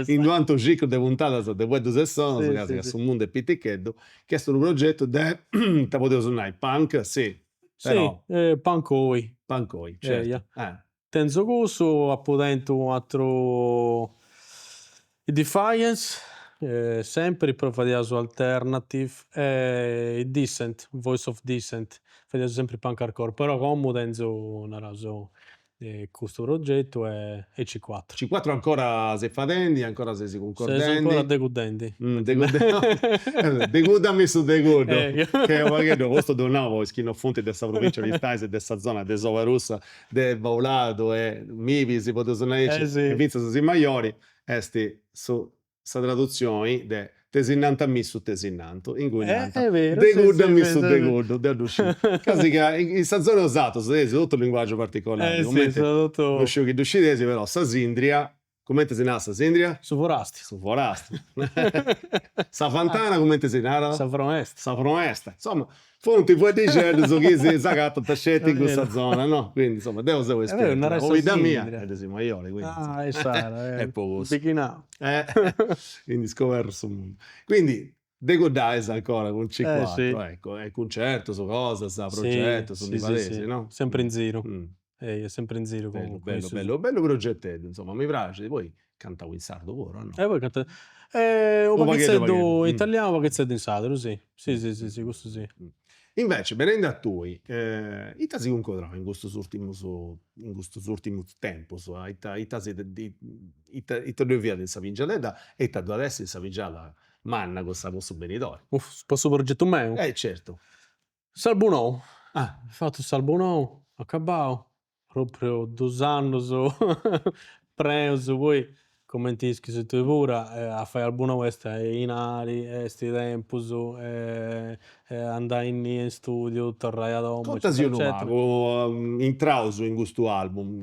in d'u' antu ciclu de puntadas de Fueddus e Sonus, casi ca su mundu est piticheddu, chi est unu progetu de, ita podeus nai, punk, si, però. Si, punkoi. Punkoi, certu. Tenzu cussu, apu tentu u' atru i Defiance, sempri però fadiaus alternative e i Dissent, Voice of Dissent, fadiaus sempri punk hardcore, però como tenzu, naraus, custu progetu e i C cuatru. C cuatru ancora seis fadendi, ancora seis cuncordendi? Seus ancora deguddendi. Degudami su deguddu, che u' pagheddu, custu ddu nau po is chi no funt de sa provincia de Aristanis e de sa zona de s'Obarussa de Bauladu e Mibis, podeus nai aici, e fintzas Simayori, est su sa tradutzioni de Tesinnanta mi su tesinantu, inguni nant degudda-mi su deguddu, deu ddu sciu, casi ca in sa zona 'e 'osatrus teneis totu unu linguaggiu particolari, cumenti, no sciu chi ddu scideis, però sa Sindria Cumenti si narat sa Sindria? Su forasti. Su forasti. Sa fantana cumenti si narat? Sa froesta. Sa froesta. Insoma, funt fueddixeddus chi si s'agatant sceti in cussa zona, no? Quindi insoma, deu seu espertu, pobidda mia est de Simayori, quindi. Ah, issara, Est po cussu. Bichinau. Quindi scoberru su mundu. Quindi deguddais ancora cun C cuatru, ecco, e cuncertus, cosas, progetus, ndi fadeis, no? Sempri in ziru, eia, sempri in ziru Bellu, bellu, bellu, bellu progeteddu, insoma, mi praxit, poi cantau in sardu puru, o no? E poi cantau, u' paghitzeddu in italianu, u' paghitzeddu in sardu, si, si si si, cussu si. Invece, benendi a tui, ita as cuncodrau in custus urtimus, in custus urtimus tempus, ita ita si ita ita ddoi fiat in sa pingiadedda e ita ddu at essi in sa pingiada manna cussa po su benidori. Po su progetu meu? Eh certu. S'album nou. Ah. Fatu s'album nou, acabau, propriu dus annus prenus, poi cumenti ischis tui puru a fai album nou est 'inari, est tempus, andai innia in studiu, torrai a domu Contasi unu pagu, intraus in custu album,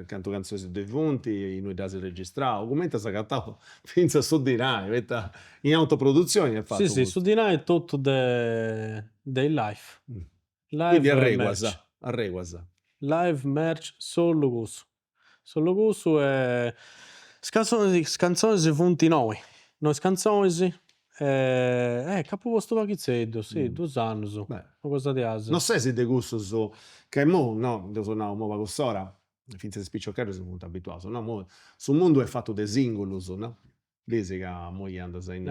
cantu cantzonis ddoi funt, innui dd'as registrau, cumenti as agatau Fintzas su dinai, poita in autoprodutzioni est fatu Si si, su dinai totu de de is live. Live Quindi arreguas, arreguas. Live, merch, solu cussu. Solu cussu e is cantzonis is cantzonis funt noi, noi cantzonis e nc'apu postu u' paghitzeddu, si, dus annus, una cosa diasi. No ses de cussus ca imou, no, deu seu nau imou pagu s'ora, fintzas is piciocheddus funt abituaus, no, imoi su mundu est fatu de singulus, no, bisi ca imoi chi andas in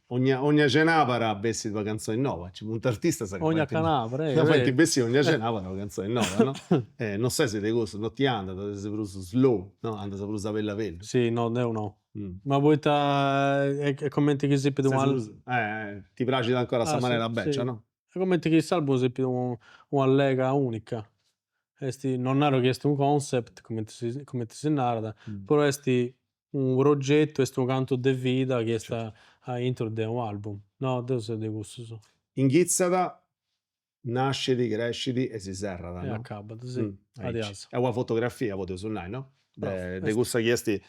ogna ogna cenabara bessit una cantzoni noba, nci funt artistas ca Ogna canabara, ca faint bessiri ogna cenabara una cantzoni noba, no, e no ses de cussus, no ti andat, ses prus slow, no, andas prus a bellu a bellu. Si, no, deu no, ma poita est cumenti chi siapit Ti praxit ancora sa manera becia, no Est cumenti chi s'album siapit u'allega unica, est, non naru chi est unu concept, cumenti si cumenti si narat, però est unu progetu, est unu cantu de vida chi est aintru de u' album, no deu seu de cussus. Inghitzat, nascit, crescit e si serrat, no? E acabat, si, adiasu. Est una fotografia podeus nai, no? De cussa chi est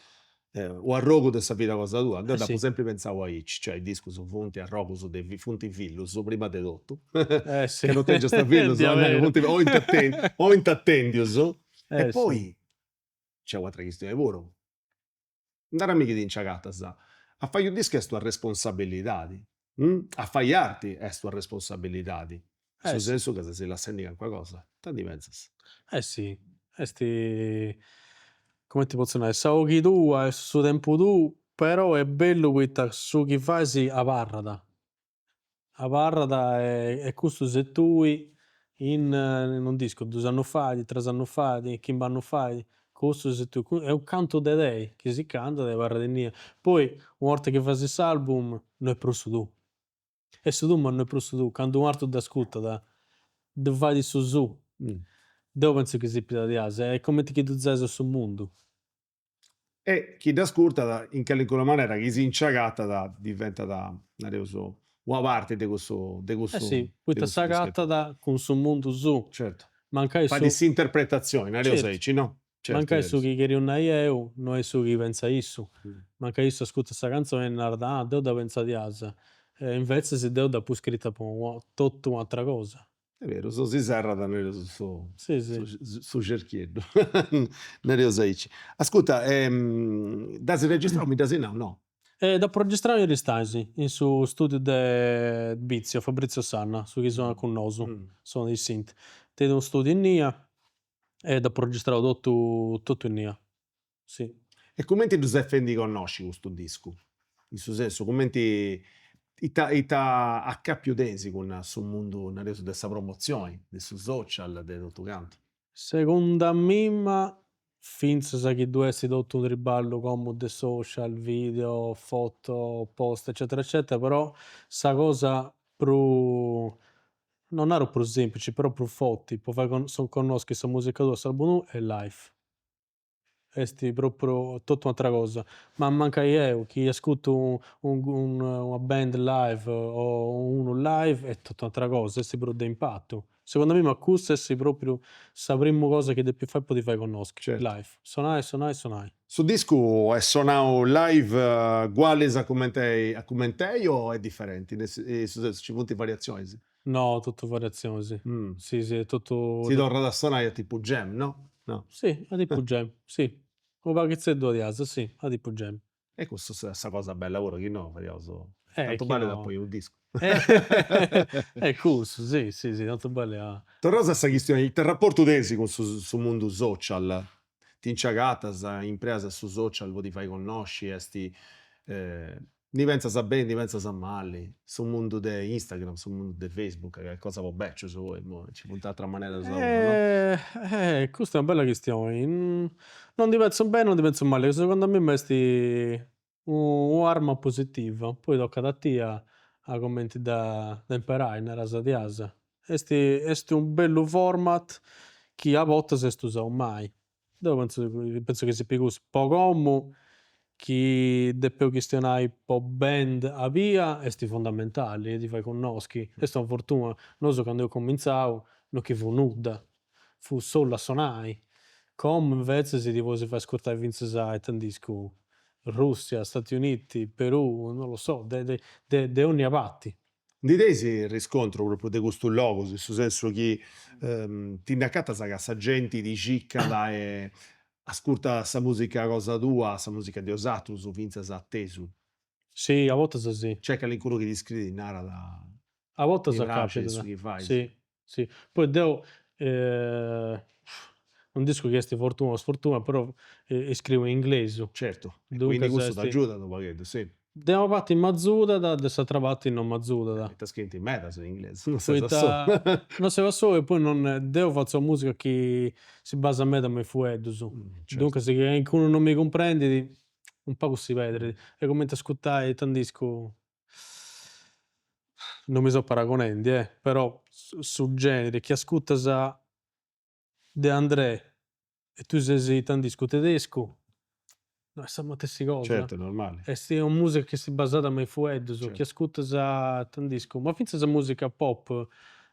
u' arrogu de sa vida cosa tua, deu dd'apu sempri pentzau aici, cioè is discus funt arrogus de funt fillus prima de totu, ca no tengiast fillus funt 'oint atendius, e poi nc'est u'atera chistioni puru, narami chi ti nci agatas, a fai u' discu est una responsabilidadi, a fai arti est una responsabilidadi, in su sensu ca ses lassendi calincuna cosa, ita ndi pentzas? Eh si, est, cumenti potzu nai, sa 'oghi tua est su tempus tuu, però est bellu poita su chi fais abarrat. Abarrat e custu ses tui in non dd'iscu dus annus fait, tres annus fait, chimb'annus fait, cussu ses tui, est u' cantu de tei chi si cantat e abarrat innia. Poi u' 'orta chi fais s'album no est prus su tuu, est su tuu ma no est prus su tuu, candu u' ateru dd'ascurtat ddu fait su suu. Deu pentzu chi siat diaici, est cumenti chi ddu giais a su mundu. E chi dd'ascurtat in calincuna manera chi si nci agatat diventat, nareus, una parti de cussu de cussu. Eh si, poita s'agatat cun su mundu suu. Certu. Mancai su. Fait s'interpretatzioni, nareus aici, no? Mancai su chi cheriu nai 'eu no est su chi pentzat issu, mancai issu ascurtat sa canzoni e narat, ah deu dda pentzu diaici, e invetzas deu dd'apu scrita po totu u'atera cosa. Est berus, si serrat nareus su su cerchieddu, nareus aici. Ascurta, dd'as registrau, mi dd'as nau, no? Dd'apu registrau in Aristanis, in su studiu de Bizio, Fabrizio Sanna, su chi sonat cun nosu, sonat is synth. Tenit unu studiu innia e dd'apu registrau totu totu innia, si. E cumenti ddu ses fendi connosci custu discu? In su sensu, cumenti, ita ita acapiu tenis cun su mundu, nareus, de sa promotzioni, de su social, de totu cantu? Segundu a mimma, finzas chi ddu est totu unu triballu como de social, video, foto, post eccetera eccetera, però sa cosa prus non naru prus semplici, però prus forti po fai connosci sa musica tua, s'album tuu est live. Est propriu totu u'atera cosa, ma mancai 'eu chi ascurtu una band live o unu live est totu u'atera cosa, est prus de impatu. Segundu a mimma cussa est propriu sa primu cosa chi depis fai po ti fai connoschi, live, sonai sonai sonai. Su discu est sonau live ugualis a cumenti a cument'est o est diferenti? In su sensu nci funt variatzionis? No, totu variatzionis, si si est totu. Si torrat a sonai a tipu jam, no? No. Si, a tipu jam, si, unu paghizeddu diaici, si, a tipu jam. E cussa est sa cosa bella puru, chi no fadiaus, tantu ballit a ponni unu discu. Est cussu, si, si, si, tantu ballit a. Torraus a sa chistioni, ita raportu tenis cun su su mundu social? Ti nci agatas, impreas su social po ti fai connosci, est Ndi pentzas a beni, ndi pentzas a mali, su mundu de Instagram, su mundu de Facebook, ca est cosa po becius poi, immoi nci funt ateras maneras puru, no? Custa est una bella chistioni, non ndi pentzu beni non ndi pentzu mali, segundu a mimma est u'arma positiva, poi tocat a tie a cumenti dda imperai, naras diaici. Est est unu bellu format chi a bortas est usau mali Deu pentzu pentzu chi siat cussu. Po como chi depeus chistionai po band a bia est fundamentali, ti fait connoschi, est una fortuna, nosu candu eus cuminzau non chi fut nudda, fut solu a sonai, como invecias ti podis fai ascurtai finzas ita nd'iscu, Russia, Stati Uniti, Perù, non lo so, de de de onnia parti. Ndi tenis riscontru propriu de custus logus, in su sensu chi ti nd'acatas ca sa genti ti circat e ascurtat sa musica cosa tua, sa musica de 'osatrus, finzas atesu? Si, a bortas si. Nc'est calincunu chi ti scriit e narat A bortas mi praxit capitat, su chi fais? si, si. Poi deu non dd'iscu chi est fortuna o sfortuna, però iscriu in inglesu. Certu, e quindi cussu t'agiudat u' pagheddu, si. De una parti m'azudat, de s'atra parti non m'azudat. Poita scriint in medas in inglesu, non ses a solu. Non seu a solu e poi non, deu fatzu una musica chi si basat meda me is fueddus, duncas chi calincunu non mi cumprendit u' pagu si perdit, est cumenti ascurtai, ita nd'iscu non mi seu paragonendi eh, però su generi chi ascurtas De André e tui ses ita nd'iscu tedescu, no est sa matessi cosa. Certu, est normali. Est una musica chi est basada me is fueddus, chi ascurtas ita nd'iscu, ma finzas musica pop,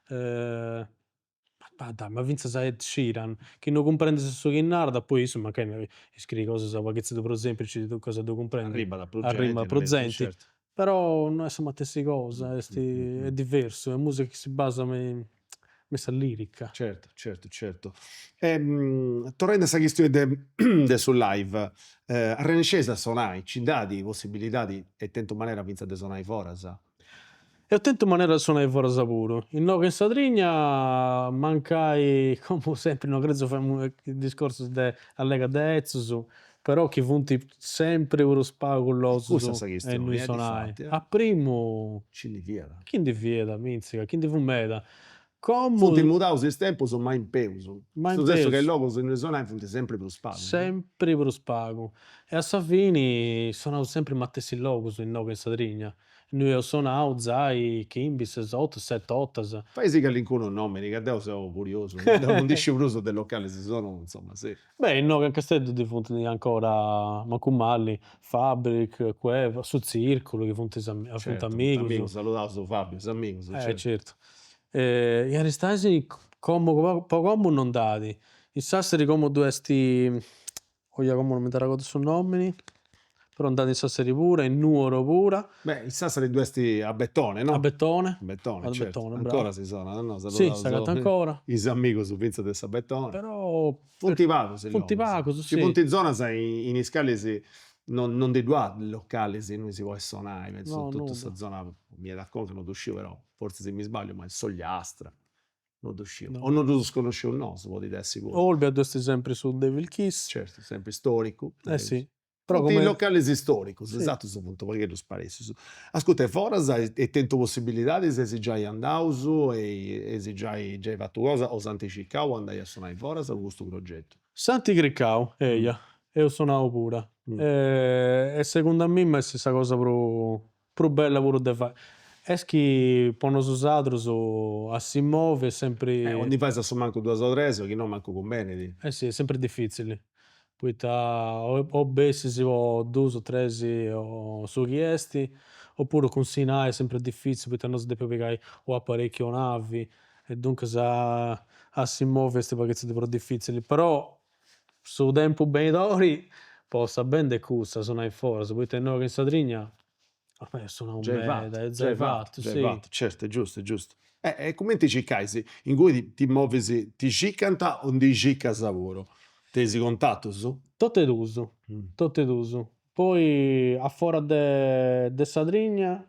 ma dai, ma finzas Ed Sheeran, chi no cumprendis su chi narat, poi issu mancai scriit cosas u' paghizeddu prus semplicis, duncas ddu cumprendis. Arribat a prus genti. Arribat a prus genti, Però no est sa matessi cosa, est est diversu, est musica chi si basat me me sa lirica. Certu, certu, certu. E torrendi a sa chistioni de de su live, arrennesceis a sonai, nci nd'at possibilidadi e tentu manera finzas de sonai foras? Eus tentu manera de sonai foras puru, inoghe in Sardigna mancai como sempri no cherzo fai discorsos de allega de 'ezzos, però chi funt sempri prus pagus logus innui sonai. A primu Nci ndi fiat. Chi ndi fiat, mizzica, chi ndi fut meda. Como. Funt mudaus is tempus ma in peus. Ma in In su sensu peus. ca is logus innui sonai funt sempri prus pagus. Sempri prus pagu. E a sa fini sonaus sempri is matessi logus inoghe in Sardigna, innui eus sonau giai chimbi, ses 'ortas, seti 'ortas. Faisi calincunu nomini ca deu seu curiosu, deu non ndi sciu prus de localis de sonu, insoma, si. Beh inoghe in Casteddu ddi funt ancora, mancu mali, Fabric, Cueva, su Tzirculu chi funt funt amigus. Amigus, saludaus Fabiu, is amigus, certu. Eh certu. In Aristanis como po como non nd'at, in Sassari como ddu est, oia como non mi nd'arregodu su nomini, però nd'at in Sassari puru, in Nuoro puru. Beh, in Sassari ddu est a Betone, no? A Betone. A Betone, certu, ancora si sonat, no? Si, s'agatat ancora. Is amigus finzas de sa Betone. Però Funt pagus is logus. Funt pagus, si. Nci funt zonas in is calis non non ndi ddu at localis innui si podit sonai, pentzu totu sa zona, mi 'enit a conca, non ddu sciu però, fortzis mi sbagliu, ma in s'Ogliastra, non ddu sciu, o non ddus connosceus nosu, podit essi puru. Olbia ddu est sempri su Devil Kiss. Certu, sempri storicu. Eh si. Però Funt localis storicus, is atrus funt u' pagheddu sparessius. Ascurta, e foras eis tentu possibilidadis, eis giai andaus, eis giai giai fatu cosa o s'ant circau andai a sonai foras cun custu progetu? S'ant cricau, eia, eus sonau puru. E segundu a mimma est sa cosa prus prus bella puru de fai. Est chi po nosu sadrus a si movi est sempri. O ndi fais a su mancu duas o tres o chi no mancu cumbenit. Eh si, est sempri difitzili, poita o bessis po dus o tres o su chi est, opuru cun s'inai est sempri difitzili poita nosu depeus pigai o aparecchiu o navi e duncas a si movi est u' paghizeddu prus difitzili, però su tempus benidori po sa band est cussa, sonai foras, poita inoghe in Sardigna eus sonau meda, est giai fatu, giai fatu, certu, est giustu, est giustu. E cumenti circais, inguni ti movis, ti circant o ndi circas puru? Tenis contatus? Totu e dus, totu e dus. Poi a fora de de Sardigna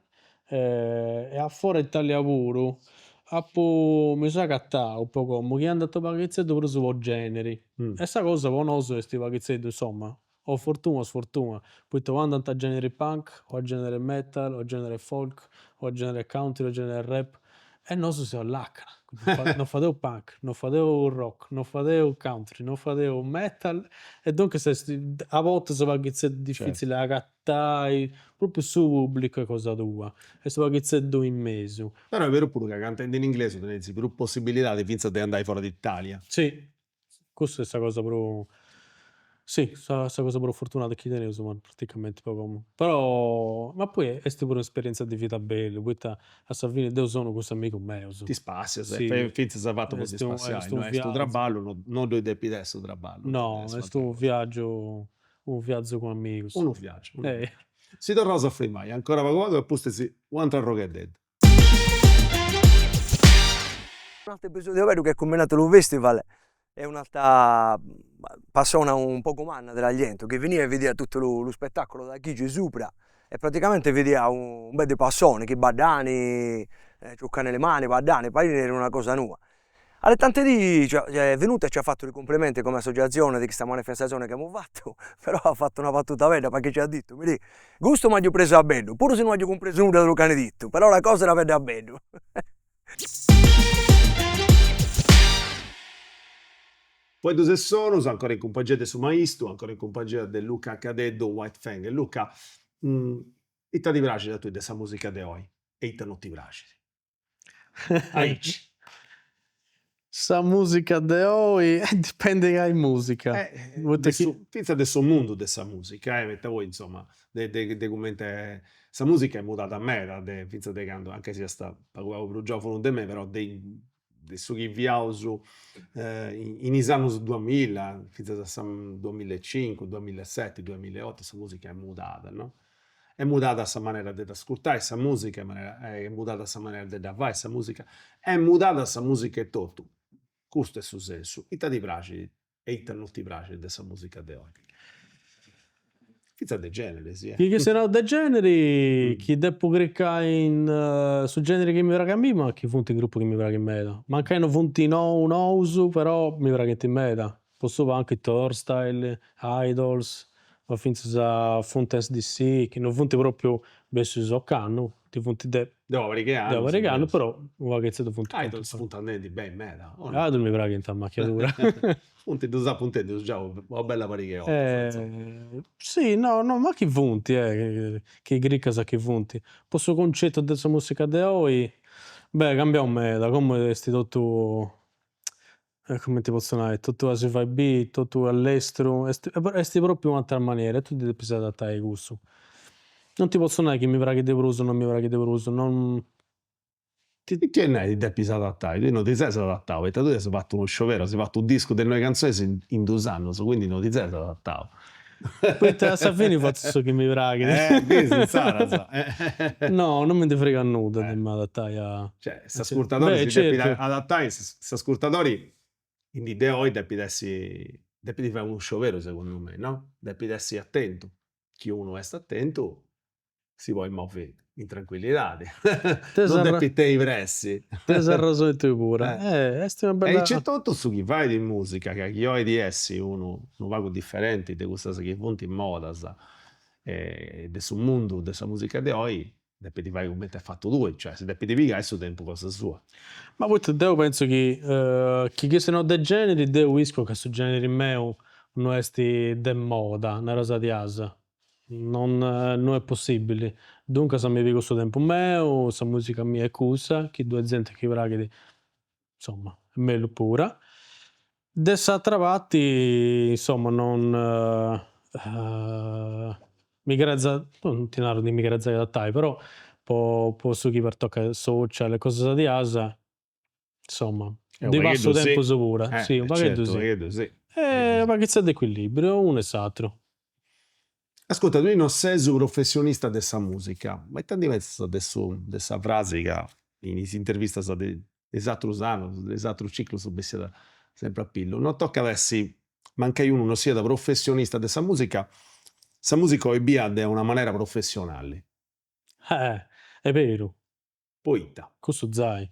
e a fora Italia puru apu mi seu agatau po como chi andant u' paghitzeddu prus po generi e sa cosa po nosu est u' paghitzeddu insoma o fortuna o sfortuna, poita o andant a generi punk o a genere metal o a genere folk o a genere country o a genere rap e nosu seus a lacana, non fadeus punk, non fadeus rock, non fadeus country, non fadeus metal e duncas est a bortas u' paghitzeddu difitzili a agatai propriu su pubblicu 'e cosa tua, est u' paghitzeddu in mesu. Però est beru puru ca cantendi in inglesu teneis prus possibilidadi finzas de andai fora de Italia. Si, Cussa est sa cosa prus, si, sa cosa prus fortunada chi teneus praticamenti po como. Però, ma poi est puru un'esperienzia de vida bella, poita a sa fini deu sonu cun is amigus meus. Ti spassias e finzas fatu po ti spassiai, no est u' traballu, no ddoi depit essi u' traballu. No, est unu viaggiu, unu viaggiu cun amigus. Unu viaggiu. Si torraus a frimai ancora pagu pagu e a pustis u' atru arrogheddeddu. Un altro episodio bellu che ha combinato lu festival è un'altra persona un poco manna dell'Aglientu che venia e vidia tutto lu lu spettacolo da chi supra e praticamente vidia un bel di persone chi baddani, ciuccani le mani, baddani, pariat era una cosa nua. Alle tante dì è venuto e ci ha fatto i complimenti come associazione di questa manifestazione che abbiamo fatto, però ha fatto una battuta bella perché ci ha detto, mi di, gusto m'aggio presu a bellu, puru si no aggio cumpresu nudda de lu c'an dittu, però la cosa era bella a bellu. Fueddus e sonus, ancora in cumpangia de su maistu, ancora in cumpangia de Luca Cadeddu White Fang. Luca, ita ti praxit a tui de sa musica de oi e ita no ti praxit? Aici. Sa musica de oi, dipendit cali musica. Finzas de su mundu de sa musica, poita poi insoma de de cumenti sa musica est mudada meda de finzas de candu, anche siast pagu pagu prus giovunu de mei, però de de su chi fiaus in is annus duamilla, finzas a sa duamillaecincu, duamillaeseti, duamillaeotu sa musica est mudada no Est mudada sa manera de dd'ascurtai sa musica, est mudada sa manera de dda fai sa musica, est mudada sa musica etotu. Custu est su sensu. Ita ti praxit e ita no ti praxit de sa musica de oi? Finzas de generis eh. Chi chistionaus de generi, chi depu cricai in su generi chi mi praxit a mimma, chi funt grupus chi mi praxint meda, mancai no funt nous nous, però mi praxint meda, po su punk Turnstile, Idles, ma finzas Fontaines DC, chi no funt propriu bessius ocannu, chi funt de De una pariga 'e annus. De una pariga 'e annus, però u' paghizeddu funt. Idles funt andendi beni meda, o no? Idles mi praxint a machiadura. Funt, ddus apu intendius giai una bella pariga 'e 'ortas, insoma. Si, no no ma chi funt chi cricas chi funt. Po su cuncettu de sa musica de oi, beh est cambiau meda, como est totu cumenti potzu nai, totu a si fai biri, totu a lestru, est est propriu u'atera manera e tui ti depis adatai a cussu. Non ti potzu nai chi mi praxit de prus o non mi praxit de prus, non Ita 'olit nai ti depis adatai, tui non ti ses adatau, poita tui as fatu unu scioberu, as fatu unu discu de noi cantzonis in dus annus, quindi non ti ses adatau. Poita a sa fini fatzu su chi mi praxit. Eh, biis insaras. No, non mi ndi frigat nudda de m'adatai a. Cioè, s'ascurtadori si depit adatai, s'ascurtadori in dì de oi depit essi, depit fai unu scioberu segundu mei, no? Depit essi atentu, chi unu est atentu si podit movi in tranquillidadi, non depit tenni pressi. Tenis arrexoni tui puru. Est una bella. E aici etotu su chi fait in musica, ca chi 'olit essi unu unu pagu differenti de cussas chi funt is modas de su mundu de sa musica de oi, depit fai cumenti as fatu tui, cioè si depit pigai su tempus cosa sua. Ma poita deu pentzu chi chi chistionaus de generi deu iscu ca su generi meu no est de moda, naraus diasi Non no est possibili, duncas mi pigu su tempus meu, sa musica mia est cussa, chi ddoi est genti chi praxit, insoma, est mellus puru. De s'atera parti, insoma, non mi cherzo, non ti naru chi mi cherzo adatai, però po po su chi pertocat social e cosas diasi, insoma, ddi passu tempus puru, si u' pagheddu si. U' paghizeddu de equilibriu, unu e s'aturu. Ascurta, tui non ses u' professionista de sa musica, ma ita ndi pentzas de su de sa frasi ca in is intervistas de is aterus annus, de is aterus ciclus bessiat sempri a pillu, non tocat a essi, mancai unu non siat professionista de sa musica, sa musica 'olit bia de una manera professionali. Eh, est beru Poita? Cussu zai.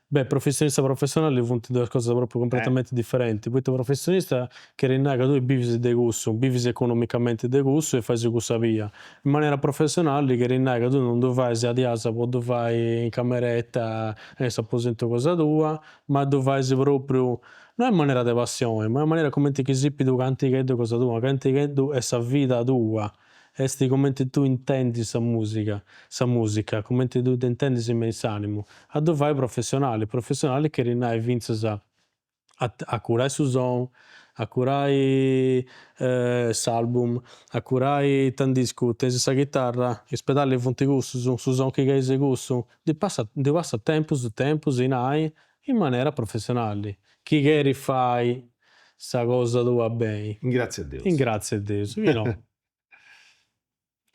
Beh, professionista professionali funt duas cosas propriu cumpletamenti diferenti, poita professionista cherit nai ca tui bivis de cussu, bivis economicamenti de cussu e fais cussa bia. In manera professionali cherit nai ca tui non ddu fais a diasi po ddu fai in cameretta in s'aposentu cosa tua, ma ddu fais propriu no in manera de passioni, ma in manera cumenti chi siat unu cantigheddu cosa tua, unu cantigheddu est sa vida tua Est cumenti tui intendis sa musica, sa musica, cumenti tui dd'intendis me in s'animu, a ddu fai professionali, professionali cherit nai finzas a a curai su sonu, a curai s'album, a curai ita nd'iscu, tenis sa chitarra, is pedalis funt cussus, su sonu chi cheris est cussu, ddi passat ddi passat tempus tempus 'inai in manera professionali, chi cheris fai sa cosa tua beni. In grazia 'e Deus. In grazia 'e Deus, chi no.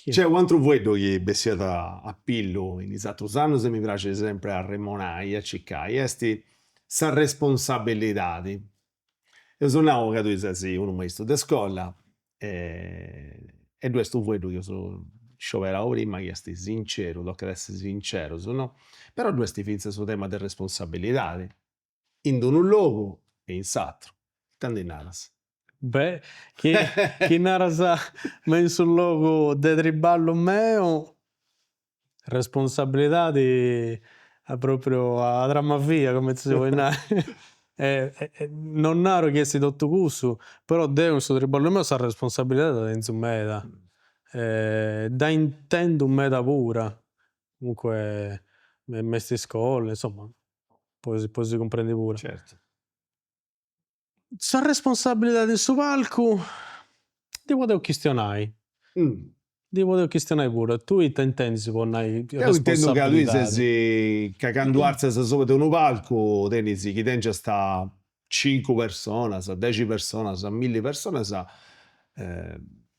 Nc'est u' atru fueddu chi bessiat a pillu in is atrus annus e mi praxit sempri a arremonai e a circai, est sa responsabilidadi. Eus nau ca tui ses unu maistu de scola e ddu est unu fueddu chi eus scioberau prima chi est sinceru, tocat a essi sincerus, no? Però ddu est finzas su tema de responsabilidadi in d'unu logu e in s'atru, ita ndi naras? Beh, chi chi naras me in su logu de triballu meu, responsabilidadi propriu a tramavia, cumenti si podit nai non naru chi est totu cussu, però deu in su triballu meu sa responsabilidadi dda tenzu meda, dda intendu meda pura, comunque maistu 'e iscola, insoma, po po si cumprendi puru. Certu. Sa responsabilidadi in su palcu ndi podeus chistionai, ndi podeus chistionai puru, tui ita intendis po nai Deu intendu ca tui ses, ca candu artzias asuba de unu palcu tenis chi tengiast cincu personas, dexi personas, milli personas,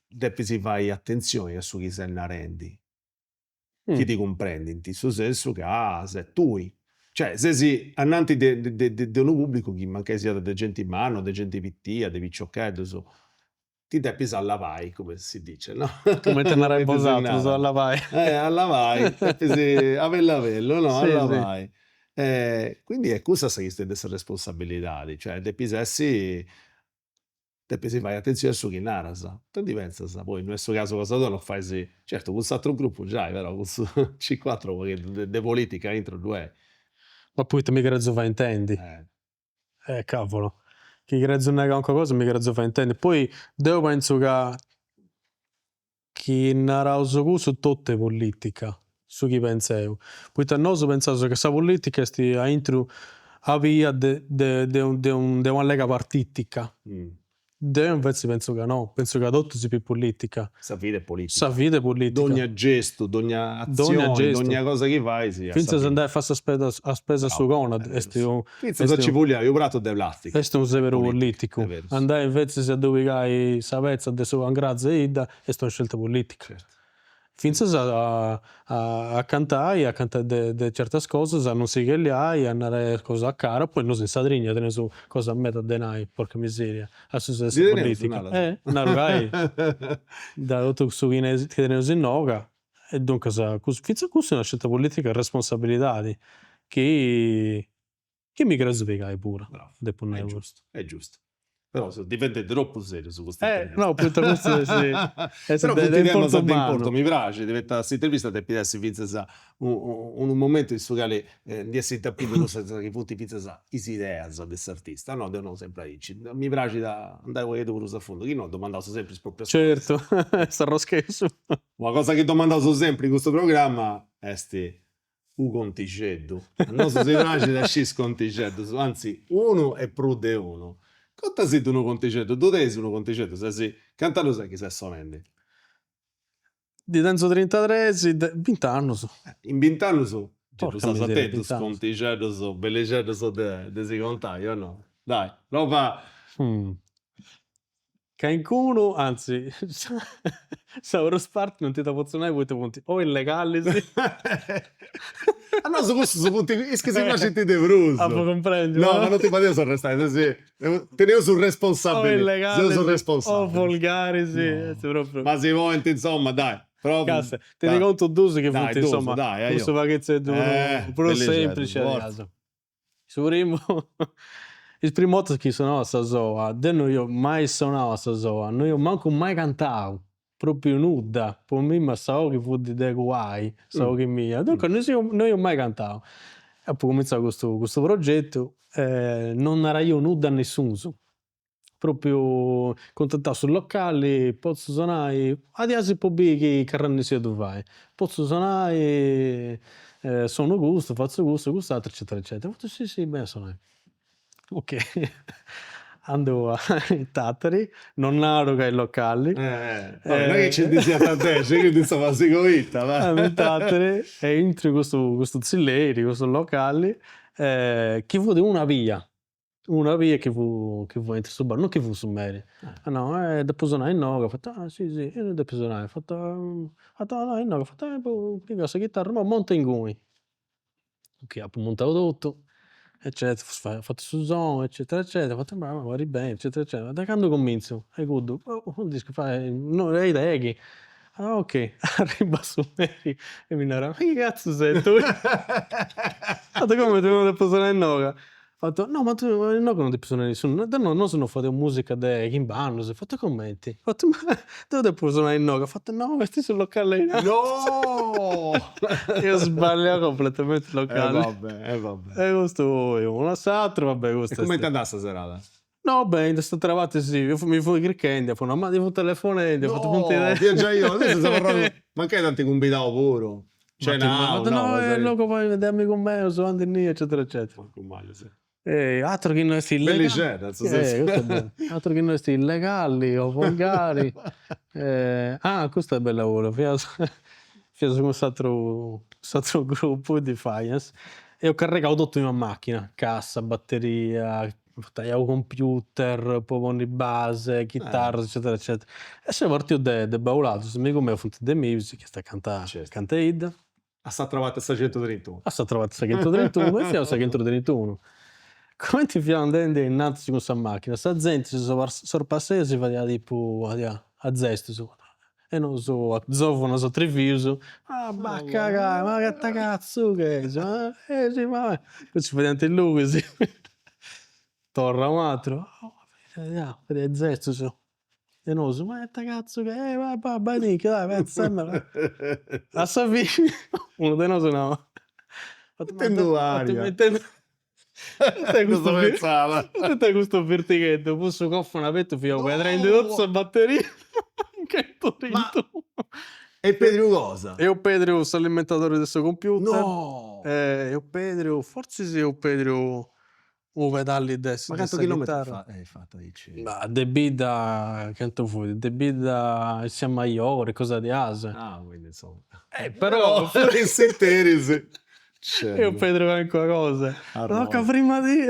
depis fai atentzioni a su chi ses narendi chi ti cumprendint, in su sensu ca ses tui, cioè ses ananti de de de unu pubblicu chi mancai siat de genti manna o de genti pitia, de piciocheddus. Ti depis allavai, come si dice, no? Cumenti narais bosatrus, allavai. Eh, allavai, depis a bellu a bellu, no, allavai. Quindi est cussa sa chistioni de sa responsabilidadi, cioè depis essi, depis fai atentzioni a su chi naras, ita ndi pentzas? Poi no est su casu cosa tua, non fais, certu cun s'aturu gruppu giai, però cun su C cuatru unu pagheddu de politica aintru ddu est. Ma poita mi cherzo fai intendi. Eh cavolo, chi cherzo nai calincuna cosa mi cherzo fai intendi, poi deu pentzu ca chi naraus cussu totu est politica, su chi pentz'eu, poita nosu pentzaus ca sa politica est aintru a bia de de de una lega partitica Deu inveci pentzu ca no, pentzu ca totu siat politica. Sa vida est politica. Sa vida est politica. Dogna gestu, dogna atzioni, dogna cosa chi fais. Fintzas andai a fai sa spesa a spesa a su Conad est unu. Fintzas a nci fuliai unu pratu de plastica. Est unu seberu politicu. Andai invecis a ddoi pigai sa petza de su pangratzu 'e 'idda est una scelta politica. Fintzas a a cantai, a cantai de de certas cosas, a non si chelliai, a narai cosas a cara, poi nosu in Sardegna teneus cosa meda de nai, porca miseria, a su de sa politica. Eh, naru ca eia, da totu cussu chi teneus innoga, e duncas fintzas cussu est una scelta politica e responsabilidadi chi Chi mi cherzo pigai puru, depu nai custu. Est giustu. Però seus diventendi tropu serius custa intervista. Eh no, poita custu est Però funt temas de importu, mi praxit, poita s'intervista depit essi finzas unu momentu in su cali ndi essint a pillu cussas chi funt finzas is ideas de s'artista, no? Deu nau sempri aici, mi praxit a andai u' pagheddu prus a fundu, chi no domandaus sempri is proprias cosas. Certu, s'arroscheus. Una cosa chi domandaus sempri in custu programma est U contixeddu. A nosu si praxit a scì is contixeddus, anzi unu e prus de unu. Contasiddu unu contixeddu, ddu tenis unu contixeddu, ses, cant'annus est chi ses sonendi? Ndi tenzu trintatres, bint'annus. In bint'annus gei ddus as tentus contixeddus bellixeddus de si contai, o no? Dai, prova. Calincunu, anzi, sa prus parti non ti dda potzu nai poita funt o illegalis. A nosu cussus funt is chi si praxint de prus. Apu cumprendiu. No, ma non ti fadeus arrestai, teneus responsabilidadi, seus responsabilis. O volgaris, est propriu. Ma si ponint, insoma, dai. Cassa, ti ndi contu dus chi funt, insoma, cussu paghetzeddu prus semplici. Su primu, is primus 'ortas chi sonau a sa soa, deu no ia mai sonau a sa soa, no ia mancu mai cantau, propriu nudda, po mimma sa 'oghi fut de cuai, sa 'oghi mia, duncas no seu no ia mai cantau. E apu cuminzau custu custu progetu e non naraio nudda a nisciunus, propriu cuntatau su locali, potzu sonai, adiasi po biri chi arrennescia a ddu fai, potzu sonai, sonu custu, fatzu custu, cust'ateru eccetera eccetera, fatzu sì sì beni a sonai. Ok andu a in Tatari, non naru cali locali. Non è chi nci ndi siant dexi, quindi insoma si coita va. Andu in Tatari e intru in custu custu zilleri, custu locali chi fut una bia Una bia chi fut chi fut aintru su bar, non chi fut su meri, ah no eh depu sonai inoghe, at fatu ah si si innui depis sonai, at fatu at no inoghe, at fatu eh boh piga sa chitarra, no monta inguni. Ok apu montau totu eccetera fatu su sonu eccetera eccetera, at fatu bravo parit beni eccetera eccetera, de candu cumintzu? E cuddu boh non dd'iscu fai a is deghi, ah ok, arribat su meri e mi narat ma chi catzu ses tui, fatu cumenti non depu sonai inoghe Fatto, no ma tui inoghe non depit sonai nisciunu, deu nosu non fadeus musica de chimb'annus, fatto cumenti, fatto ma deu depu sonai inoghe, fatto no est su locali 'e innantis. No! Ia sballiau completamenti locali. E va bè, e va bè. E custu est unu, s'aturu va bè custu est. E cumenti andat sa serada? No beni, de s'atera parti si, mi fui chirchendi, apu nau, ma ti fui telefonendi, apu fatu No, fia giai oi, ses abarrau, mancai t'ant cumbidau puru, cenau, no, no, est logu de amigus meus, andu innì eccetera eccetera. Mancu mali, si. Aturu chi no est illegali. Bellixedda, in su sensu. Aturu chi no est illegali o volgari. Ah custa est bella puru, fiaus fiaus cun s'aturu s'aturu gruppu Defiance e eus carrigau totu in una macchina, cassa, batteria, Portaiaus computer po ponni base, chitarras eccetera eccetera e seu partiu de de Bauladu, is amigus meus funt de Music, est acanta acanta 'e 'idda. A s'atera parti 'e sa centutrintunu. A s'atera parti 'e sa centutrintunu e fiaus sa centutrintunu. Cumenti fiaus andendi innantis cun sa macchina, sa genti si sorpassaiat e si fadiat tipu a gestus, e nosu giovunus atrivius, ah va a cagare, ma ita cazzu cheis, ma eh si ma, cussus si fadiant is lugis, torra u' ateru, fadiat gestus E nosu, ma ita cazzu cheis, va va baidinchi dai pezz'e merda. A sa fini unu de nosu nau, Intendu aria. Ita custu ita custu birtigheddu, poi su cofanu abertu fiat pedrendi totu sa batteria Ma eis perdiu cosa? Eus perdiu s'alimentadori de su computer. No! Eus perdiu, fortzis eus perdiu Unu pedalli de sa Ma cantu chilometrus chitarra. eis fatu aici? Ma de bidda, cantu fuit, de bidda a Siamajori, cosa diasi. Ah, quindi insoma. Eh però. In s'interis. Eus perdiu calincuna cosa. Tocca frimadì.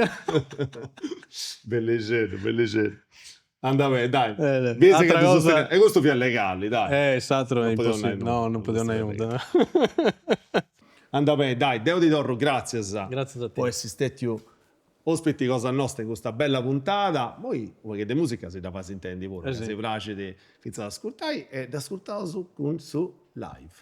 Bellixeddu, bellixeddu. Anda beni, dai. Biesi ca ti susteniat. E custu fiat legali, dai. Eh, s'aturu est impossibili, no, non podeus nai nudda. Anda beni, dai, deu ti torru gratzias. Gratzias a ti. Po essi stetiu ospiti cosa nosta in custa bella puntada. Moi unu pagheddu de musica si dda fais intendi puru, ca si praxit fintzas a ascurtai e dd'ascurtaus cun su live.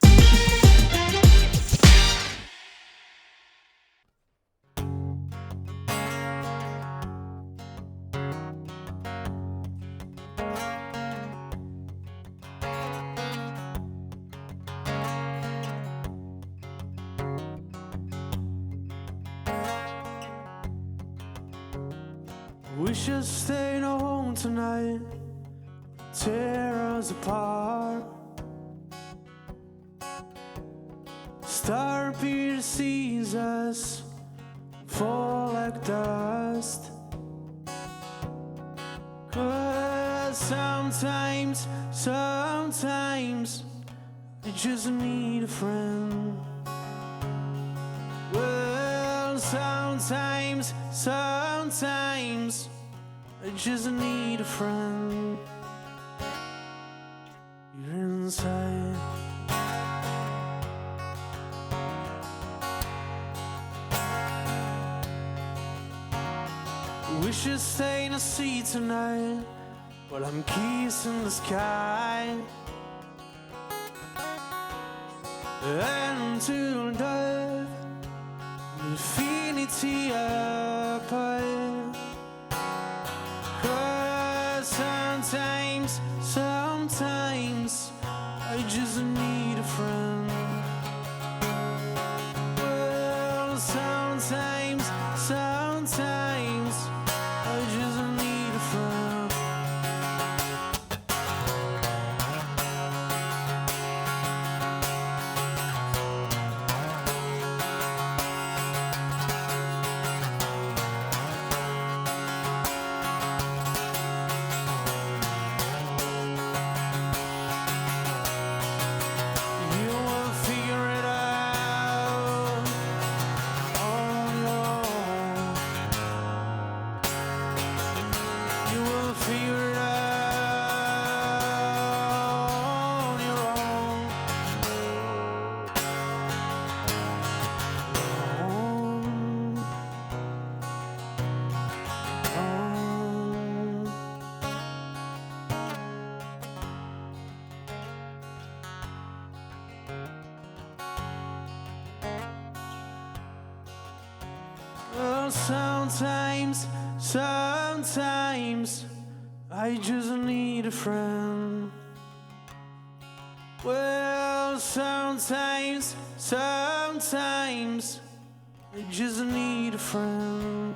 We should stay home tonight Tear us apart Star Peter sees us fall like dust Cause sometimes, sometimes I just need a friend Well, sometimes, sometimes I just need a friend You're inside We should stay in the sea tonight While I'm kissing the sky And to death Infinity apart Cause sometimes, sometimes I just need a friend Well, sometimes, sometimes I just need a friend You will figure it out on your own. You will figure it out on your own. Own. Own. Well, sometimes, sometimes I just need a friend. Well, sometimes, sometimes I just need a friend.